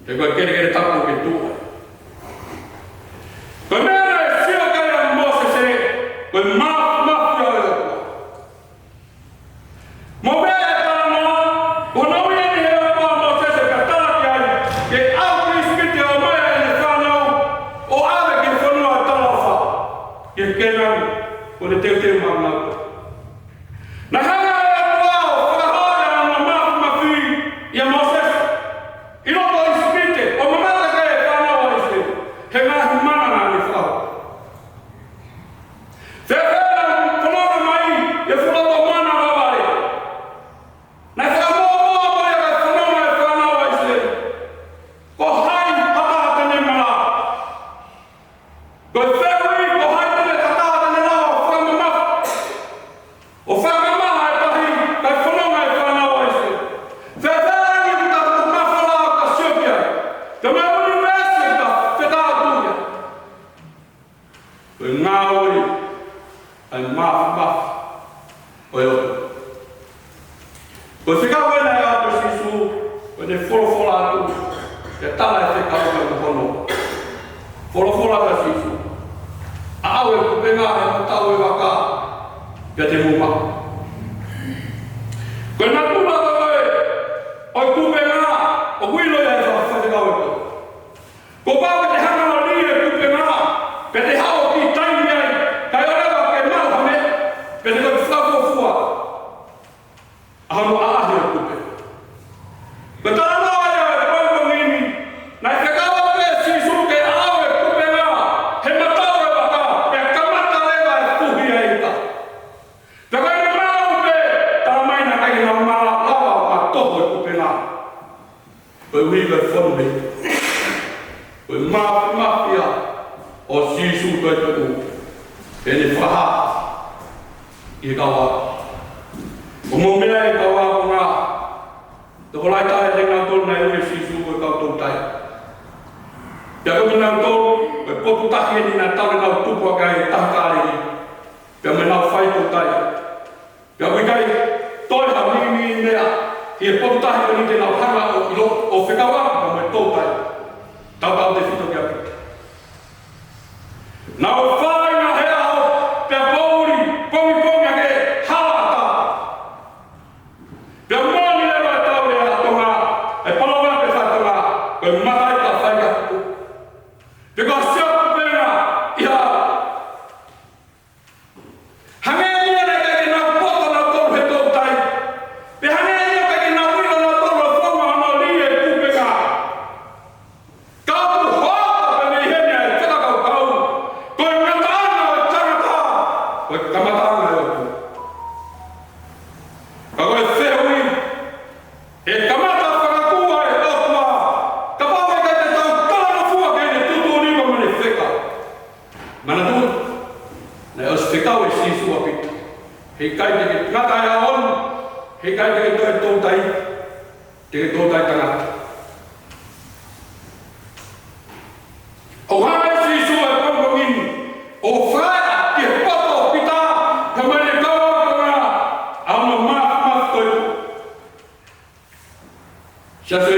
He ko e kelekele tapu ʻoku ke tuʻu ai. Ko e meʻa naʻe sio ki ai ʻa Mōsese, ko e māfimafi ʻo e ʻOtua. Mo e meʻa ʻe talanoa, ʻo nau ia ni he ʻOtua ʻa Mōsese pea tala ki ai, ke ʻalu ki ʻIsipite ʻo ʻomai ʻene fānau, ʻo ʻave ki he fonua ʻo e talaʻofa, ki Kēnani, ko ʻene teuteu maʻanautolu. Naʻe hanga ʻe he ʻOtua ʻo fakahā ʻa hono māfimafi ʻia Mōsese ʻi loto ʻIsipite, ʻo mamata ki he fānau ʻa ʻIsileli he ngaahi mana naʻa ne fakahā. Fēfē naʻe fononga mai ʻi he fuʻu loto mana vavale? Naʻe fakamuʻomuʻa mai ʻa e fononga ʻa e fānau ʻa ʻIsileli. Ko hai ha taha te ne malava? Ko e fehuʻi, ko hai te ne, ha taha te ne lava ʻo fakamamafa, ʻo fakamamafa e tahi, kae fononga e fānau ʻa ʻIsileli? Fēfē ʻa e ʻuta ʻoku mafola ʻo ka sio ki ai? Ka mo e ʻunivēsi ka fetau tuia. Ko e ngāue ʻa e māfimafi ʻo e ʻOtua. Ko e fekau ʻena ʻa e ʻOtua ʻa Sīsū, ko ʻene folofola atu, ke tala e fekau ʻa hono folofola ʻa Sīsū: ʻAʻau e kupenga he matau e vaka, pea te mou maʻu. Ko e natula ko ē ʻo e kupenga, ʻoku ʻilo ia ʻe he faifekau ʻo e ʻOtua. Kuo pau ke te hanga ʻo lī e kupenga, pea te haʻu ʻo kiʻi taimi ai, kae ʻoua leva ke maʻu ha meʻa, pea te toki fakafuofua ʻa hono ʻaʻahi e kupenga. Ko e talanoa ia ʻo e pongipongi ni, naʻe fekau pē ʻe Sīsū ke ʻaʻau e kupenga he matau e vaka, pea kamata leva e fuhi ʻa e ika. Pea ko e maʻu pē, talamai naʻe ʻikai ke nau malava ʻo toho e kupenga. Koeʻuhi ko e fonu mei, ko e māfimafi ia ʻo Sīsū toetuʻu, ʻene fakahā ʻi he kau ako. ʻOku mou meaʻi, kau ākonga, tokolahi taha ʻiate kinautolu naʻe ui ʻe Sīsū ko e kau toutai. Pea ko kinautolu, ko e potu tahi eni naʻa nau tupu hake ai he tahi Kāleli. Pea mo ʻenau fai toutai. Pea ʻoku ʻikai toe ha mīmī meʻa ʻi he potu tahi ko eni te nau hanga ʻo ʻilo ʻo fekauʻaki pea mo e toutai. Tautautefito kia Pita. Nau fai ngaahi ʻaho pea poʻuli, pongipongi hake, hala ʻatā. Pea moʻoni leva e tau lea ʻa Tonga, e palōveape faka-Tonga, ko e mataʻi ka fai ka tupu. Pea ko e sio kupenga ia. Hangē ia naʻe ʻikai ke nau poto nautolu he toutai. Pea hangē ia ʻikai ke nau ʻilo nautolu e founga hono lī e kupenga. Ka ʻoku hopo pē mei heni ʻa e fakakaukau, ko e ngataʻanga ʻo e tangata, ko e kamataʻanga ʻo e ʻOtua. Ka ko e fehuʻi, ʻe kamata fakakū ʻa e ʻOtua kapau ʻe ʻikai te tau talangofua ki heʻene tuʻutuʻuni mo ʻene fekau. Manatuʻi, naʻe ʻosi fekau ʻe Sīsū ʻa Pita. Heʻikai te ke ngata he ʻaho ni, heʻikai te ke toe toutai, te ke toutai tangata. ʻOku hanga ʻe Sīsū he pongipongi ni ʻo fai ki he poto ʻo Pita, pea mo ʻene kau ākonga, ʻa hono māfimafi toetuʻu. Siasi,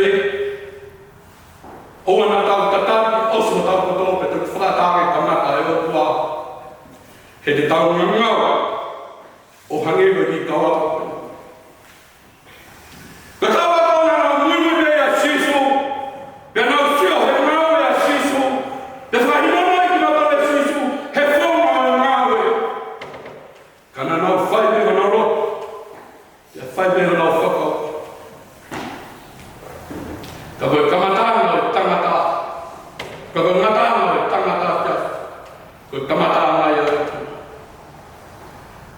ʻoua naʻa tau tatali ʻosi hotau poto pea toki fakaʻatā ke kamata e ʻOtua. He te tau ngangau ʻo hangē ko e kiʻi kau ako. Ko e kau ako naʻa nau muimui pē ʻia Sīsū, pea nau sio he ngāue ʻa Sīsū, pea fakahinohino kinautolu ʻe Sīsū he founga ʻo e ngāue. Ka naʻa nau fai pē honau loto, pea fai pē honau fakakaukau. Ka ko e kamataʻanga ʻo e tangata, ka ko e ngataʻanga ʻo e tangata, ka ko e kamataʻanga ia ʻo e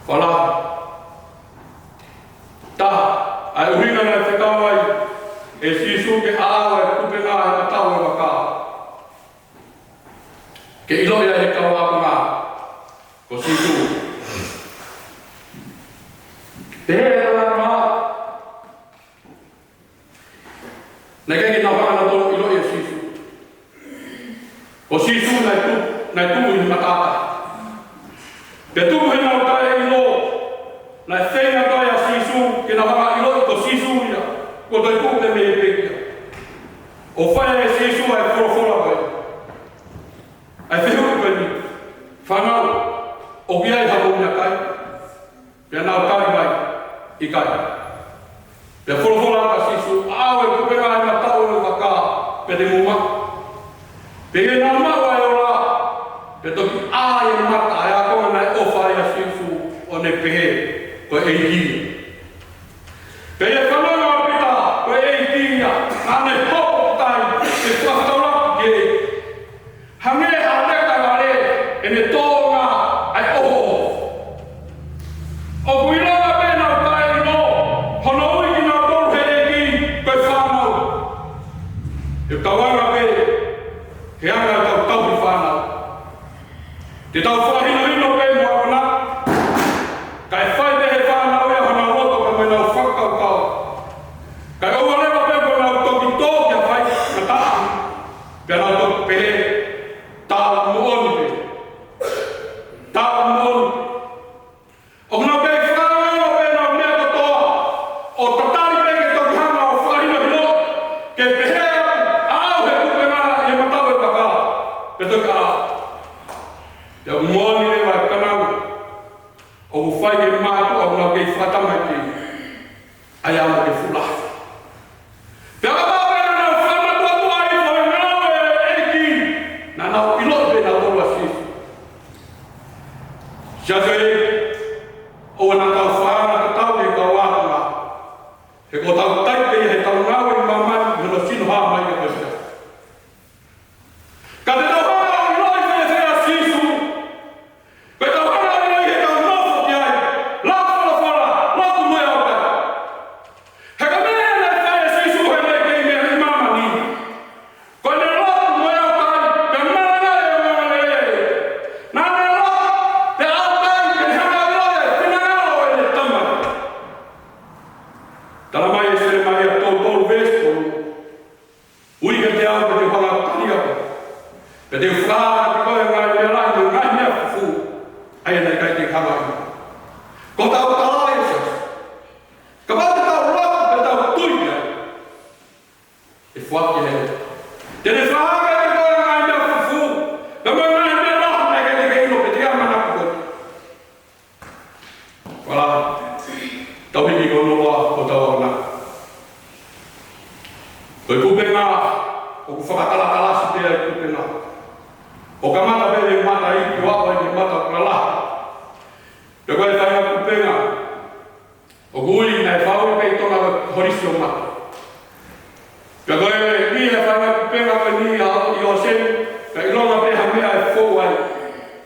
fala. Taha, ʻa e ʻuhinga naʻe fekau ai ʻe Sīsū ke ʻaʻau e kupenga he matau e vaka, ke ʻiloʻi ʻe he kau ākonga ko Sīsū. Pehē ʻe he talanoa, Naʻe ʻikai ke nau hanga nautolu ʻo ʻiloʻi ʻa Sīsū. Ko Sīsū naʻe tuʻu, naʻe tuʻu ʻi he mataʻataʻa. Pea tupu heʻenau taʻeʻilo, naʻe feinga ʻa Sīsū ke nau hanga ʻo ʻiloʻi ko Sīsū ia, kuo toe tuʻu pē mei he pekia. ʻO fai ʻe Sīsū ʻa e folofola ko ē. ʻA e fehuʻi ko eni, fānau, ʻoku ʻi ai haʻamou meʻakai? Pea nau tali mai, ʻikai. Pea folofola ʻa Sīsū, ʻaʻau e kupenga ʻi he mataʻu ʻo e vaka, pea te mou maʻu. Pea ʻi heʻenau maʻu ʻa e ola, pea toki ʻā ʻi he mata ʻa e ākonga naʻe ʻofa ai ʻa Sīsū, ʻo ne pehē, ko e ʻEiki ia. Pea ʻi he fanongo ʻa Pita, ko e ʻEiki ia, naʻa ne hopo ki tai, pea fakataulaki ki ai. Hangē ha leka vale ʻene tōʻonga ʻa e ʻohoʻoho. ʻOku ʻiloa pē ʻenau taʻeʻilo, hono ui kinautolu ʻe he ʻEiki ko e fānau. ʻE tauanga pē, he anga ʻetau tauhi fānau. Te tau fakahinohino pē mo akonaki, kae fai pē ʻe he fānau ia honau loto pea mo ʻenau fakakaukau. Kae ʻoua leva pē ke nau toki tō ki ha faingataʻa, pea nau toki pehē, tā moʻoni pē. Tā moʻoni. ʻOku nau kei fakaongo pē ʻenau meʻa kotoa, ʻo tatali pē ke toki hanga ʻo fakahinohino, ke pehē ʻaʻau he kupenga ʻi he mataʻu ʻo e vaka, pea toki ʻā. Pea ʻoku moʻoni leva e kananga, ʻoku fai ʻe he mātuʻa ʻoku nau kei fakatamaiki. ʻA ia ʻoku ke fula. Pea kapau pē naʻa nau fakamātuʻa ʻi he ngāue ʻa e ʻEiki, naʻa nau ʻiloʻi pē nautolu ʻa Sīsū. Siasi ē, ʻoua naʻa tau fakatatau ki he kau ākonga. He ko hotau taipe ia heʻetau ngāue ʻi māmani, mo hono sino hā mai ʻa e siasi. Ka te tau hanga ʻo ʻiloʻi fēfē ʻa Sīsū? Pea tau hanga ʻo ʻiloʻi heʻetau nofo ki ai, lau folofola, lotu mo e ʻaukai. He ko e meʻa naʻe fai ʻe Sīsū heʻene kei meʻa ʻi māmani. Ko ʻene lotu mo e ʻaukai, pea malanga ʻi he ongoongolelei. Naʻa ne lotu, pea ʻaukai, pea hanga ʻo ʻiloʻi ʻa e finangalo ʻo ʻene Tamai. Tala mai ʻe Selemaia tolu tolu veesi tolu. Ui kiate au pea te u hanga ʻo tali koe. Pea te u fakahā kiate koe ʻa e ngaahi meʻa lahi mo e ngaahi meʻa fufū, ʻa ia naʻe ʻikai te ke hanga ʻo ʻilo. Ko hotau tala ē, siasi. Kapau te tau lotu, pea tau tui ki ai, ʻe foaki ʻe ia. Te ne fakahā kiate koe ʻa e ngaahi meʻa fufū, pea mo e ngaahi meʻa lahi naʻe ʻikai te ke ʻilo pe te ke ʻamanaki koe. Fakalahi, tau hiki ko noa hotau akonaki. Ko e kupenga, ʻoku fakatalatalasi pē ʻa e kupenga. ʻO kamata pē mei he mata iiki ʻo aʻu ki he mata ʻoku lalahi. Pea ko e faʻahinga kupenga ʻoku ui naʻe faʻu pē ʻi Tonga ko e holisi ʻo mata. Pea ko e ʻi he faʻahinga kupenga ko eni ʻa ʻIoseni, ka ʻilonga pē ha meʻa ʻe fou ai,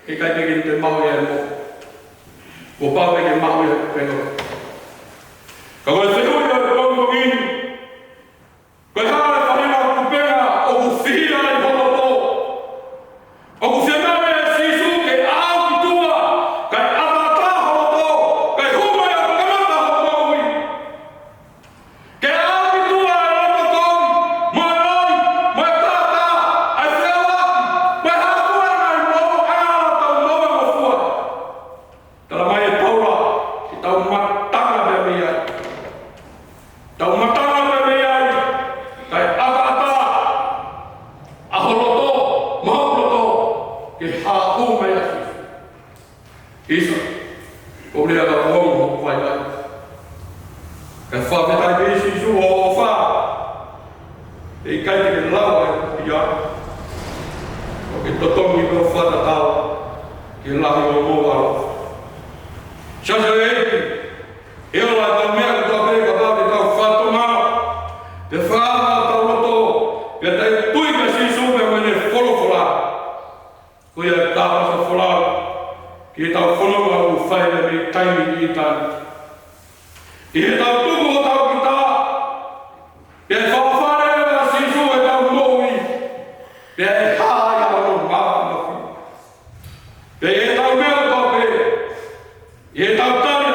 he ʻikai pē ke ne toe maʻu ia ʻe moʻui. Kuo pau pē ke maʻu ia ʻe he kupenga. Ka ko e fehuʻi ʻo e pongipongi ni, ko e hā e faʻahinga kupenga ʻoku fihia ai ho loto? ʻOku fiemaʻu ʻe Sīsū ke ʻaʻau ki tuʻa, kae ʻataʻatā ho loto, kae hū mai ʻo kamata hoʻo moʻui. Ke ʻaʻau ki tuʻa ʻa e loto kovi, mo e loi, mo e kākā, ʻa e feʻauaki, mo e hā fua e ngaahi moʻunga ʻoku tau moʻua mo fua. Tala mai ʻe Paula, ke tau matanga pē mei ai. Tau matanga pē mei ai, kae ʻataʻatā ʻa ho loto, mo hoku loto, ke haʻu mai ʻa Sīsū. ʻIsa, ko e lea ka kuo mo fai ai. Kae fakafetaʻi pē Sīsū hoʻo ʻofa. ʻE ʻikai te ke lava ʻo ʻiloʻi. ʻOku ke totongi pē ʻo fakatatau ki he lahi ʻo hoʻomou ʻaloʻofa. Siasi ʻEiki, ʻe ola ʻetau meʻa kotoa pē kapau te tau fakatomala, pea fakaava hotau loto, pea tau tui kia Sīsū pea mo ʻene folofola. Ko ia ʻoku tau fakafolau ki heʻetau fononga ʻoku fai mei taimi ki taimi. ʻI heʻetau tuku hotau kita, pea ʻe fafale ʻa Sīsū ʻi heʻetau moʻui, pea ʻe hā ai hono māfimafi. Pea ʻi heʻetau meʻa kotoa pē, ʻi heʻetau tali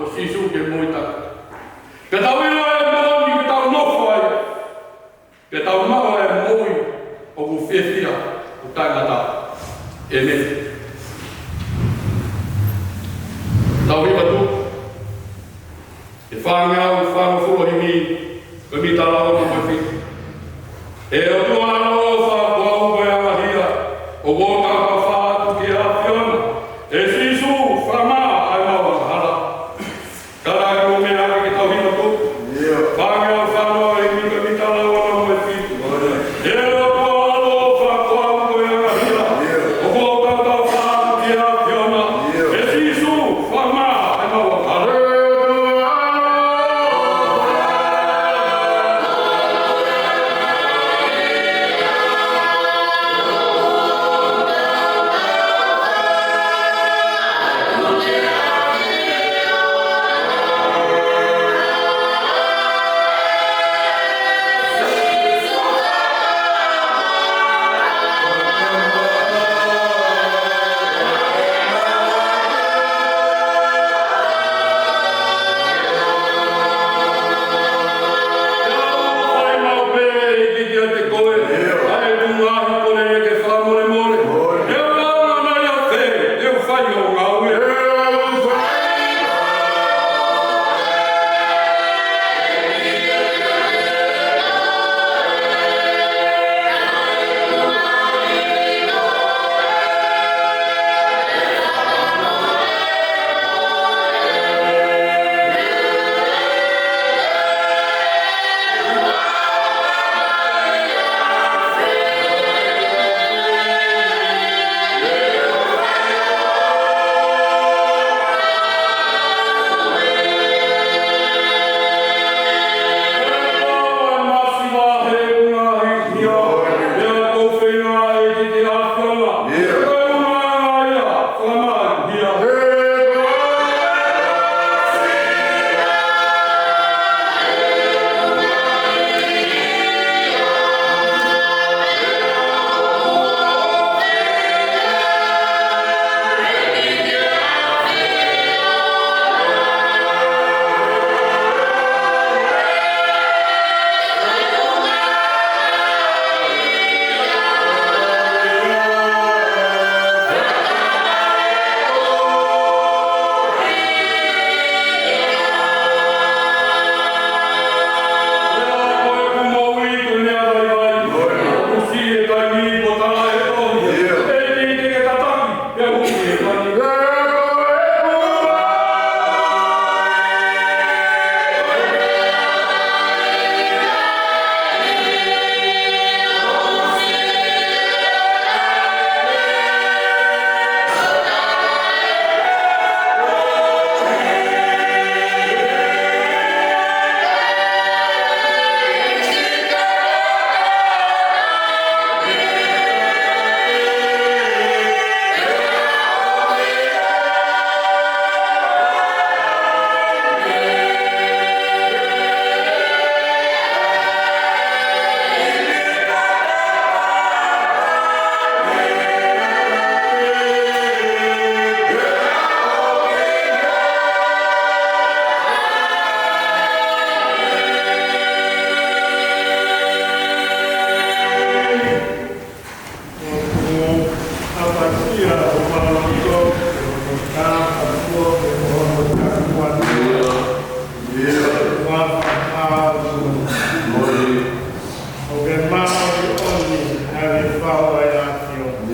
ʻo Sīsū ke moʻui taʻengata. Ke tau ʻilo e moʻoni ke tau nofo ai. Ke tau maʻu e moʻui ʻoku fiefia ʻo taʻengata. ʻĒmeni. Tau hiva tuku. ʻE fāngeau fāngofulu himi, ko e mita lava mo e fitu. ʻE ʻOtua ʻaloʻofa, ko au ko e angahia, ʻoku ou taukafa atu ki he ʻAfiona, ʻe Sīsū, fakamā ʻa e mau angahala. Ka la ki mo mea ake ke tau hima tuku. Fāngeau fāngofulu himi, ko e mita lava mo e fitu. ʻE ʻOtua ʻaloʻofa, ko au ko e angahia, ʻoku ou taukafa atu ki he ʻAfiona, ʻe Sīsū, fakamā ʻa e mau angahala.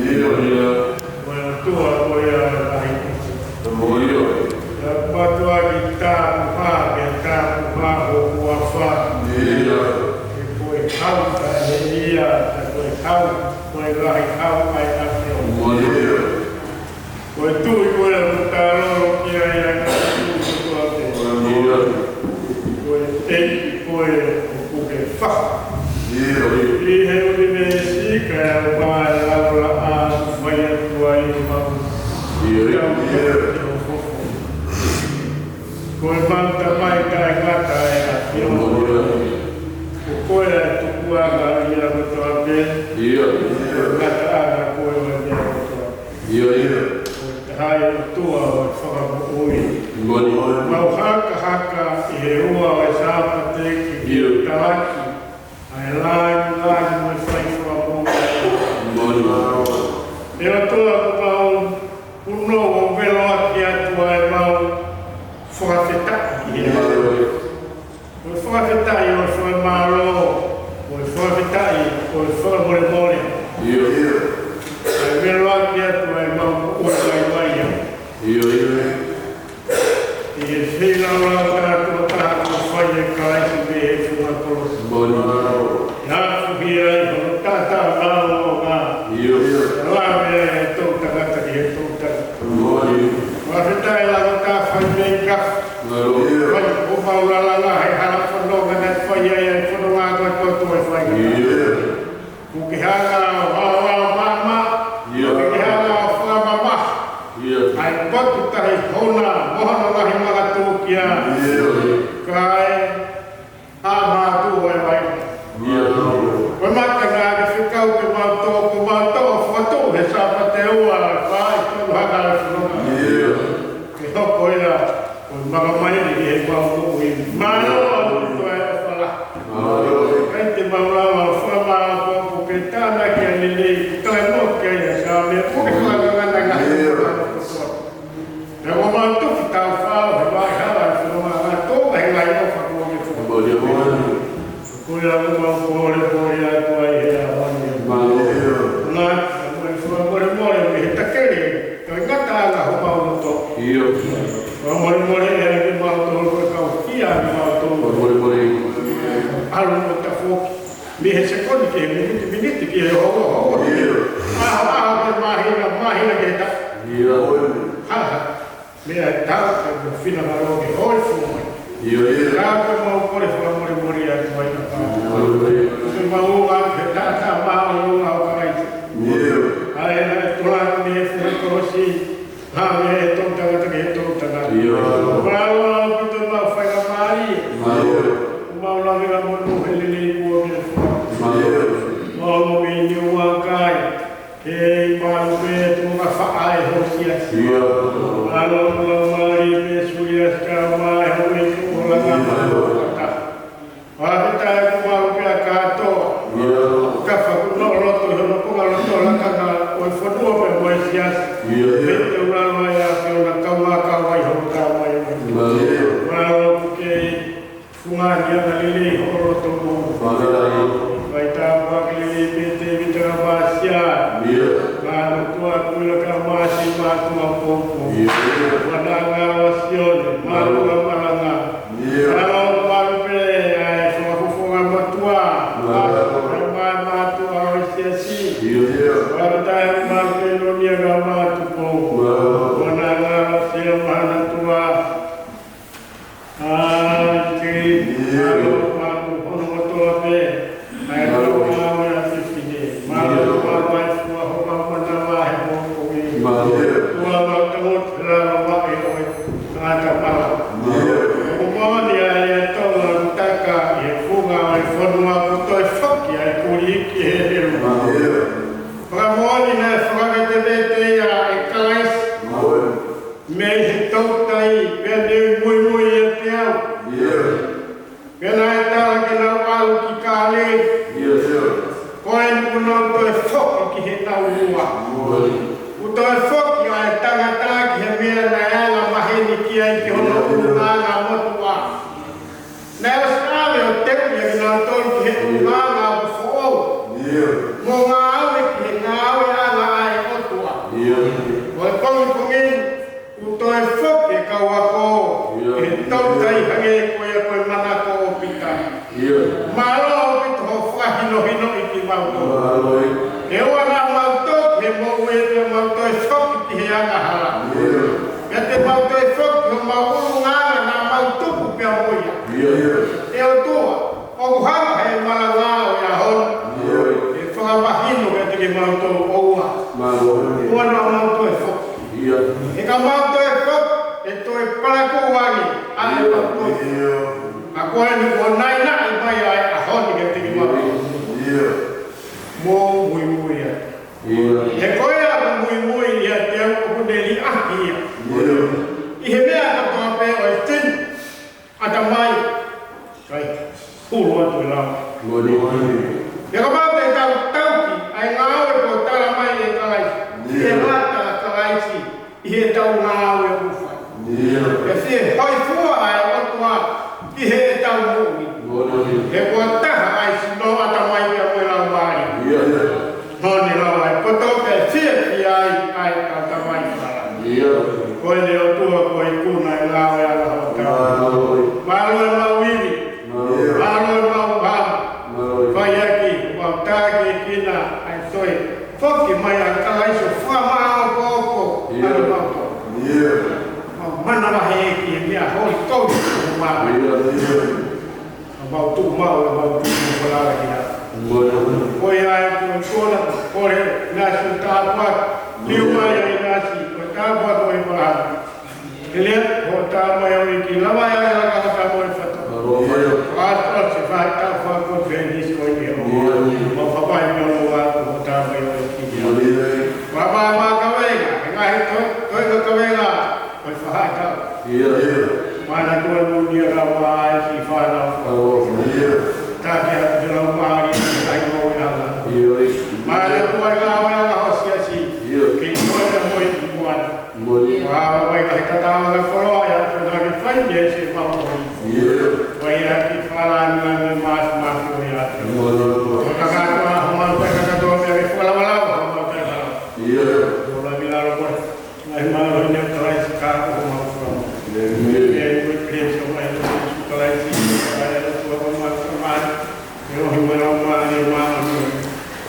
Ko e ʻOtua ko ia ʻo e ngaahi kupu. Ko ia. Pea ʻoku mātuʻaki tāpuhā, ke tāpuhā ho huafa. Ia. He ko e hau, ka he ia, ka ko e hau, ko e ngaahi hau ʻa e ʻAfiona. Ia. Ko e tuʻi ko ia ʻoku tau lolo ki ai ʻa e ngaahi tuʻi kotoa pē. Ia. Ko e ʻEiki ko ē ʻoku ke faka. Ia. ʻI he ʻunivēsi kae ʻumaʻā e laulaʻā ʻoku fai atu ai homau. Ia, ia. Ko e mau Tamai taʻengata ʻa e ʻAfiona. Ia. Ko koe ʻa e tukuʻanga ʻo e meʻa kotoa pē. Ia. Ko e ngataʻanga koe ʻo e meʻa kotoa pē. Ia, ia. Ko koe ʻa e ʻOtua ʻo e fakamoʻui. Ia. Mau ʻI he feilaulau tātuʻa taha kuo fai ʻe Kalaisi mei he funga kolosi. Moʻoni. ʻI he afuhia ai hono taʻataʻa māʻolunga. ʻIo. Lave ai e toʻutangata ki he toʻutangata. Moʻoni. Fakafetaʻi, lava tā fai mei ka. Moʻoni. Fai ʻo mau lalanga he hala fononga naʻe fai ai e fononga ko e koto e fai. ʻIo. Kuo ke hanga ʻo ʻaoʻao maʻamaʻa. ʻIo. Kuo ke hanga ʻo fakamamahi. ʻIo. ʻA e potu tahi houna, mo hono ngaahi makatukia. ʻIo. Kae ʻa mātuʻa e vai. ʻIo. Ko e mata ngā ke fekau ke mau tō, ko mau tō, fakatuʻu he Sāpate ua, fai tonu hanga e fononga. ʻIo. Ke hoko ia ko e makamaili ʻi heʻemau moʻui. Mālō ʻaupito e ʻofa lahi. Mālō. ʻIkai te mau lava ʻo fakamāʻopoʻopo ke tānaki ʻa e lelei, toe noa ki ai ʻa e Saame, ko e fakanganga ngā. ʻIo. Pea ʻoku mau tuku tau fao he vaʻe hala e fononga, ngā tō he ngaahi ʻofa kuo ke fua. Mālō. Ko ia ʻoku mau kole, kole atu ai he ʻaho ni. Mālō. Ngā, mo e fua molemole mei he takele. Ko e ngataʻanga homau loto. ʻIo. Fakamolemole ʻe ʻAlo ki mautolu, ko e kau kia ki mautolu. Fakamolemole. ʻAlu mo tafoki. Mei he sekoni ki he miniti, miniti ki he houa, houa. ʻIo. ʻAho, ʻaho ki he māhina, māhina ki he taʻu. ʻIo. Ha, ha. Meʻa taʻu, ko e finangalo ke hoi fua mai. ʻIo, ʻio. Ka ko e mau kole fakamolemole atu mai na pa. Fakamolemole. Ko e mau ʻofa ke tata ma o ʻofa ʻo Kalaisi. ʻIo. ʻA ē naʻe tola atu mei he funga kolosi, ha mei he toʻutangata ki he toʻutangata. ʻIo. Mālō ʻaupito ʻemau faingamālie. ʻIo. Mau lave ka monu he lelei kuo ke fua. ʻIo. Mau mei ni ua kai. Kei malu pē tuʻunga faʻa e housiasi. ʻIo. Mālō ʻemau mālie pē Suliasi ka mai hou mei tuʻu langa. ʻIo. Fakafetaʻi ʻoku malu pē ʻa kātoa. ʻIo. Ka fakuno loto ʻi hono konga loto lakanga ʻo e fonua pē mo e siasi. ʻIo. Pea te u lava ia ke ona kaungā kau ai hono kau mai mai. ʻIo. Mālō ke funga ni ana lelei hoʻo loto mo. Fakafetaʻi. Fai tāpuaki lelei pē Tēvita Kamasia. ʻIo. Ka ana tuʻa Kuila Kamasi, mātuʻa poupou. ʻIo. Wananga ʻo Sione, mātuʻa malanga. ʻIo. Mālō malu pē ʻa e fakafofonga motuʻa. Mālō. Mālō mātuʻa ʻo e siasi. ʻIo. Mālō tae malu pē Lonia ka mātuʻa poupou. Mālō. Wananga ʻo Sia Mahana Tua. ʻAi, ke, ʻio. Mālō, mālō, hono motuʻa pē. ʻAi, mālō, mālō, ʻa fifine. Mālō, ʻio. Mālō, ʻai fua ho mālō, manava he poupou ni. Mālō. Tua mau tango te lalo ma e ʻoi. Ngata mālō. ʻIo. ʻOku moʻoni ʻa e ʻa e tau la utaka ʻi he funga ʻo e fonua kuo toe foki ʻa e kuliki he lelu. ʻIo. Fakamoʻoni naʻe fakavete pē ia ʻe Kalaisi. ʻIo. Mei he toutai, pea ne muimui ʻiate au. ʻIo. Pea naʻe tala ke nau ʻalu ki Kāleli. ʻIo, ʻio. Ko eni kuo nau toe foki ki heʻenau lua. ʻIo. Kuo toe foki ʻa e tangata ki he meʻa naʻe anga maheni ki ai ki hono ʻulungaanga motuʻa. Naʻe ʻosi ʻave ʻo teuʻi ʻa kinautolu ki he ʻulungaanga ʻoku foʻou. ʻIo. Mo ngāue ki he ngāueʻanga ʻa e ʻOtua. ʻIo. Ko e pongipongi ni, kuo toe foki e kau ako. ʻIo. He toutai hangē ko ia ko e manako ʻo Pita. ʻIo. Mālō ʻaupito hoʻo fakahinohinoʻi kimautolu. Mālō. He ʻoua naʻa mau tō ki he moʻui pea mau toe foki ki he angahala. ʻIo. Pea te mau toe foki ki homau ʻulungaanga naʻa mau tupu pea mo ia. ʻIo. ʻE ʻOtua, ʻoku hanga he malanga ʻo e ʻaho ni. ʻIo. ʻE fakamahino kiate kimautolu ʻoua. Mālō. ʻOua naʻa mau toe foki. ʻIo. He ka mau toe foki, ʻe toe palakū ange ʻa e ʻOtua. ʻIo. Ka ko eni kuo naʻinaʻi mai ʻa e ʻaho ni kiate kimautolu. ʻIo. Mou muimui atu. ʻIo. He ko ia ʻoku muimui ʻiate au ʻoku ne liʻaki ia. ʻIo. ʻI he meʻa kotoa pē ʻo e tini, ʻatamai, kai, hulu atu e lao. Moʻoni. Pea kapau te tau tauhi ʻa e ngāue kuo tala mai ʻe Kalaisi. ʻIo. ʻE lata ʻa Kalaisi ʻi heʻetau ngāue ʻoku fai. ʻIo. Pea fie hōifua ʻa e ʻOtua ʻi heʻetau moʻui. Moʻoni. He kuo taha ʻa e sino, ʻatamai pea mo e laumālie. ʻIo. Moʻoni lava e poto pē fiefia ai ʻa e ʻatamai fala. ʻIo. Ko e ʻOtua ko e ikuna e ngāue ʻa e ʻaho. Mau tuʻu mau, mau tuʻu mau, mau tuʻu mau, mau tuʻu mau. Ko ia ai ko e kona, ko e nasi ta pa, liu mai ai nasi, ko e ta pa ko e kona. Ele, ko ta mai au ki lava ia, ia ka ta mo e fata. Ka to se fa ta fa ko Venisi ko ia. Mo fa pa ni o wa ko ta mai au ki ia. Wa ma ma ka venga, ka he to, ko ka venga. Ko e faʻahi tau. Ia, ia. Mana kua munia ka wa ai ki fana. Ia. Taki a te lau mari, ai mo na. Ia, ia. Mana kua ka wa na ho sia si. Ia. Ki kua na mo i kua. Mo i. Wa wa ka ta ta na ko lo ya, ko na ki fai ni se ma mo. Ia. Wa ia ki fana na ni mas mas ko ia. Mo i. Ko ka ka wa ho ma ka ka to me ki fana wa la ho ma ka ka. Ia. Ko la mi la lo ko. Ngai mālō ʻia Kalaisi ka ko homau Fakamoʻui. ʻĒmeni. ʻE ʻi he Kalaisi, ʻa e ʻOtua ko homau Tamai, ʻi he ʻofa mo e Laumālie Māʻoniʻoni,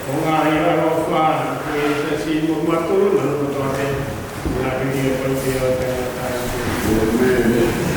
ʻo ngaahi ʻaloʻofa, ʻi he siasi mo mātuʻa na ko toate, na ki he pau te o te na tai. ʻĒmeni.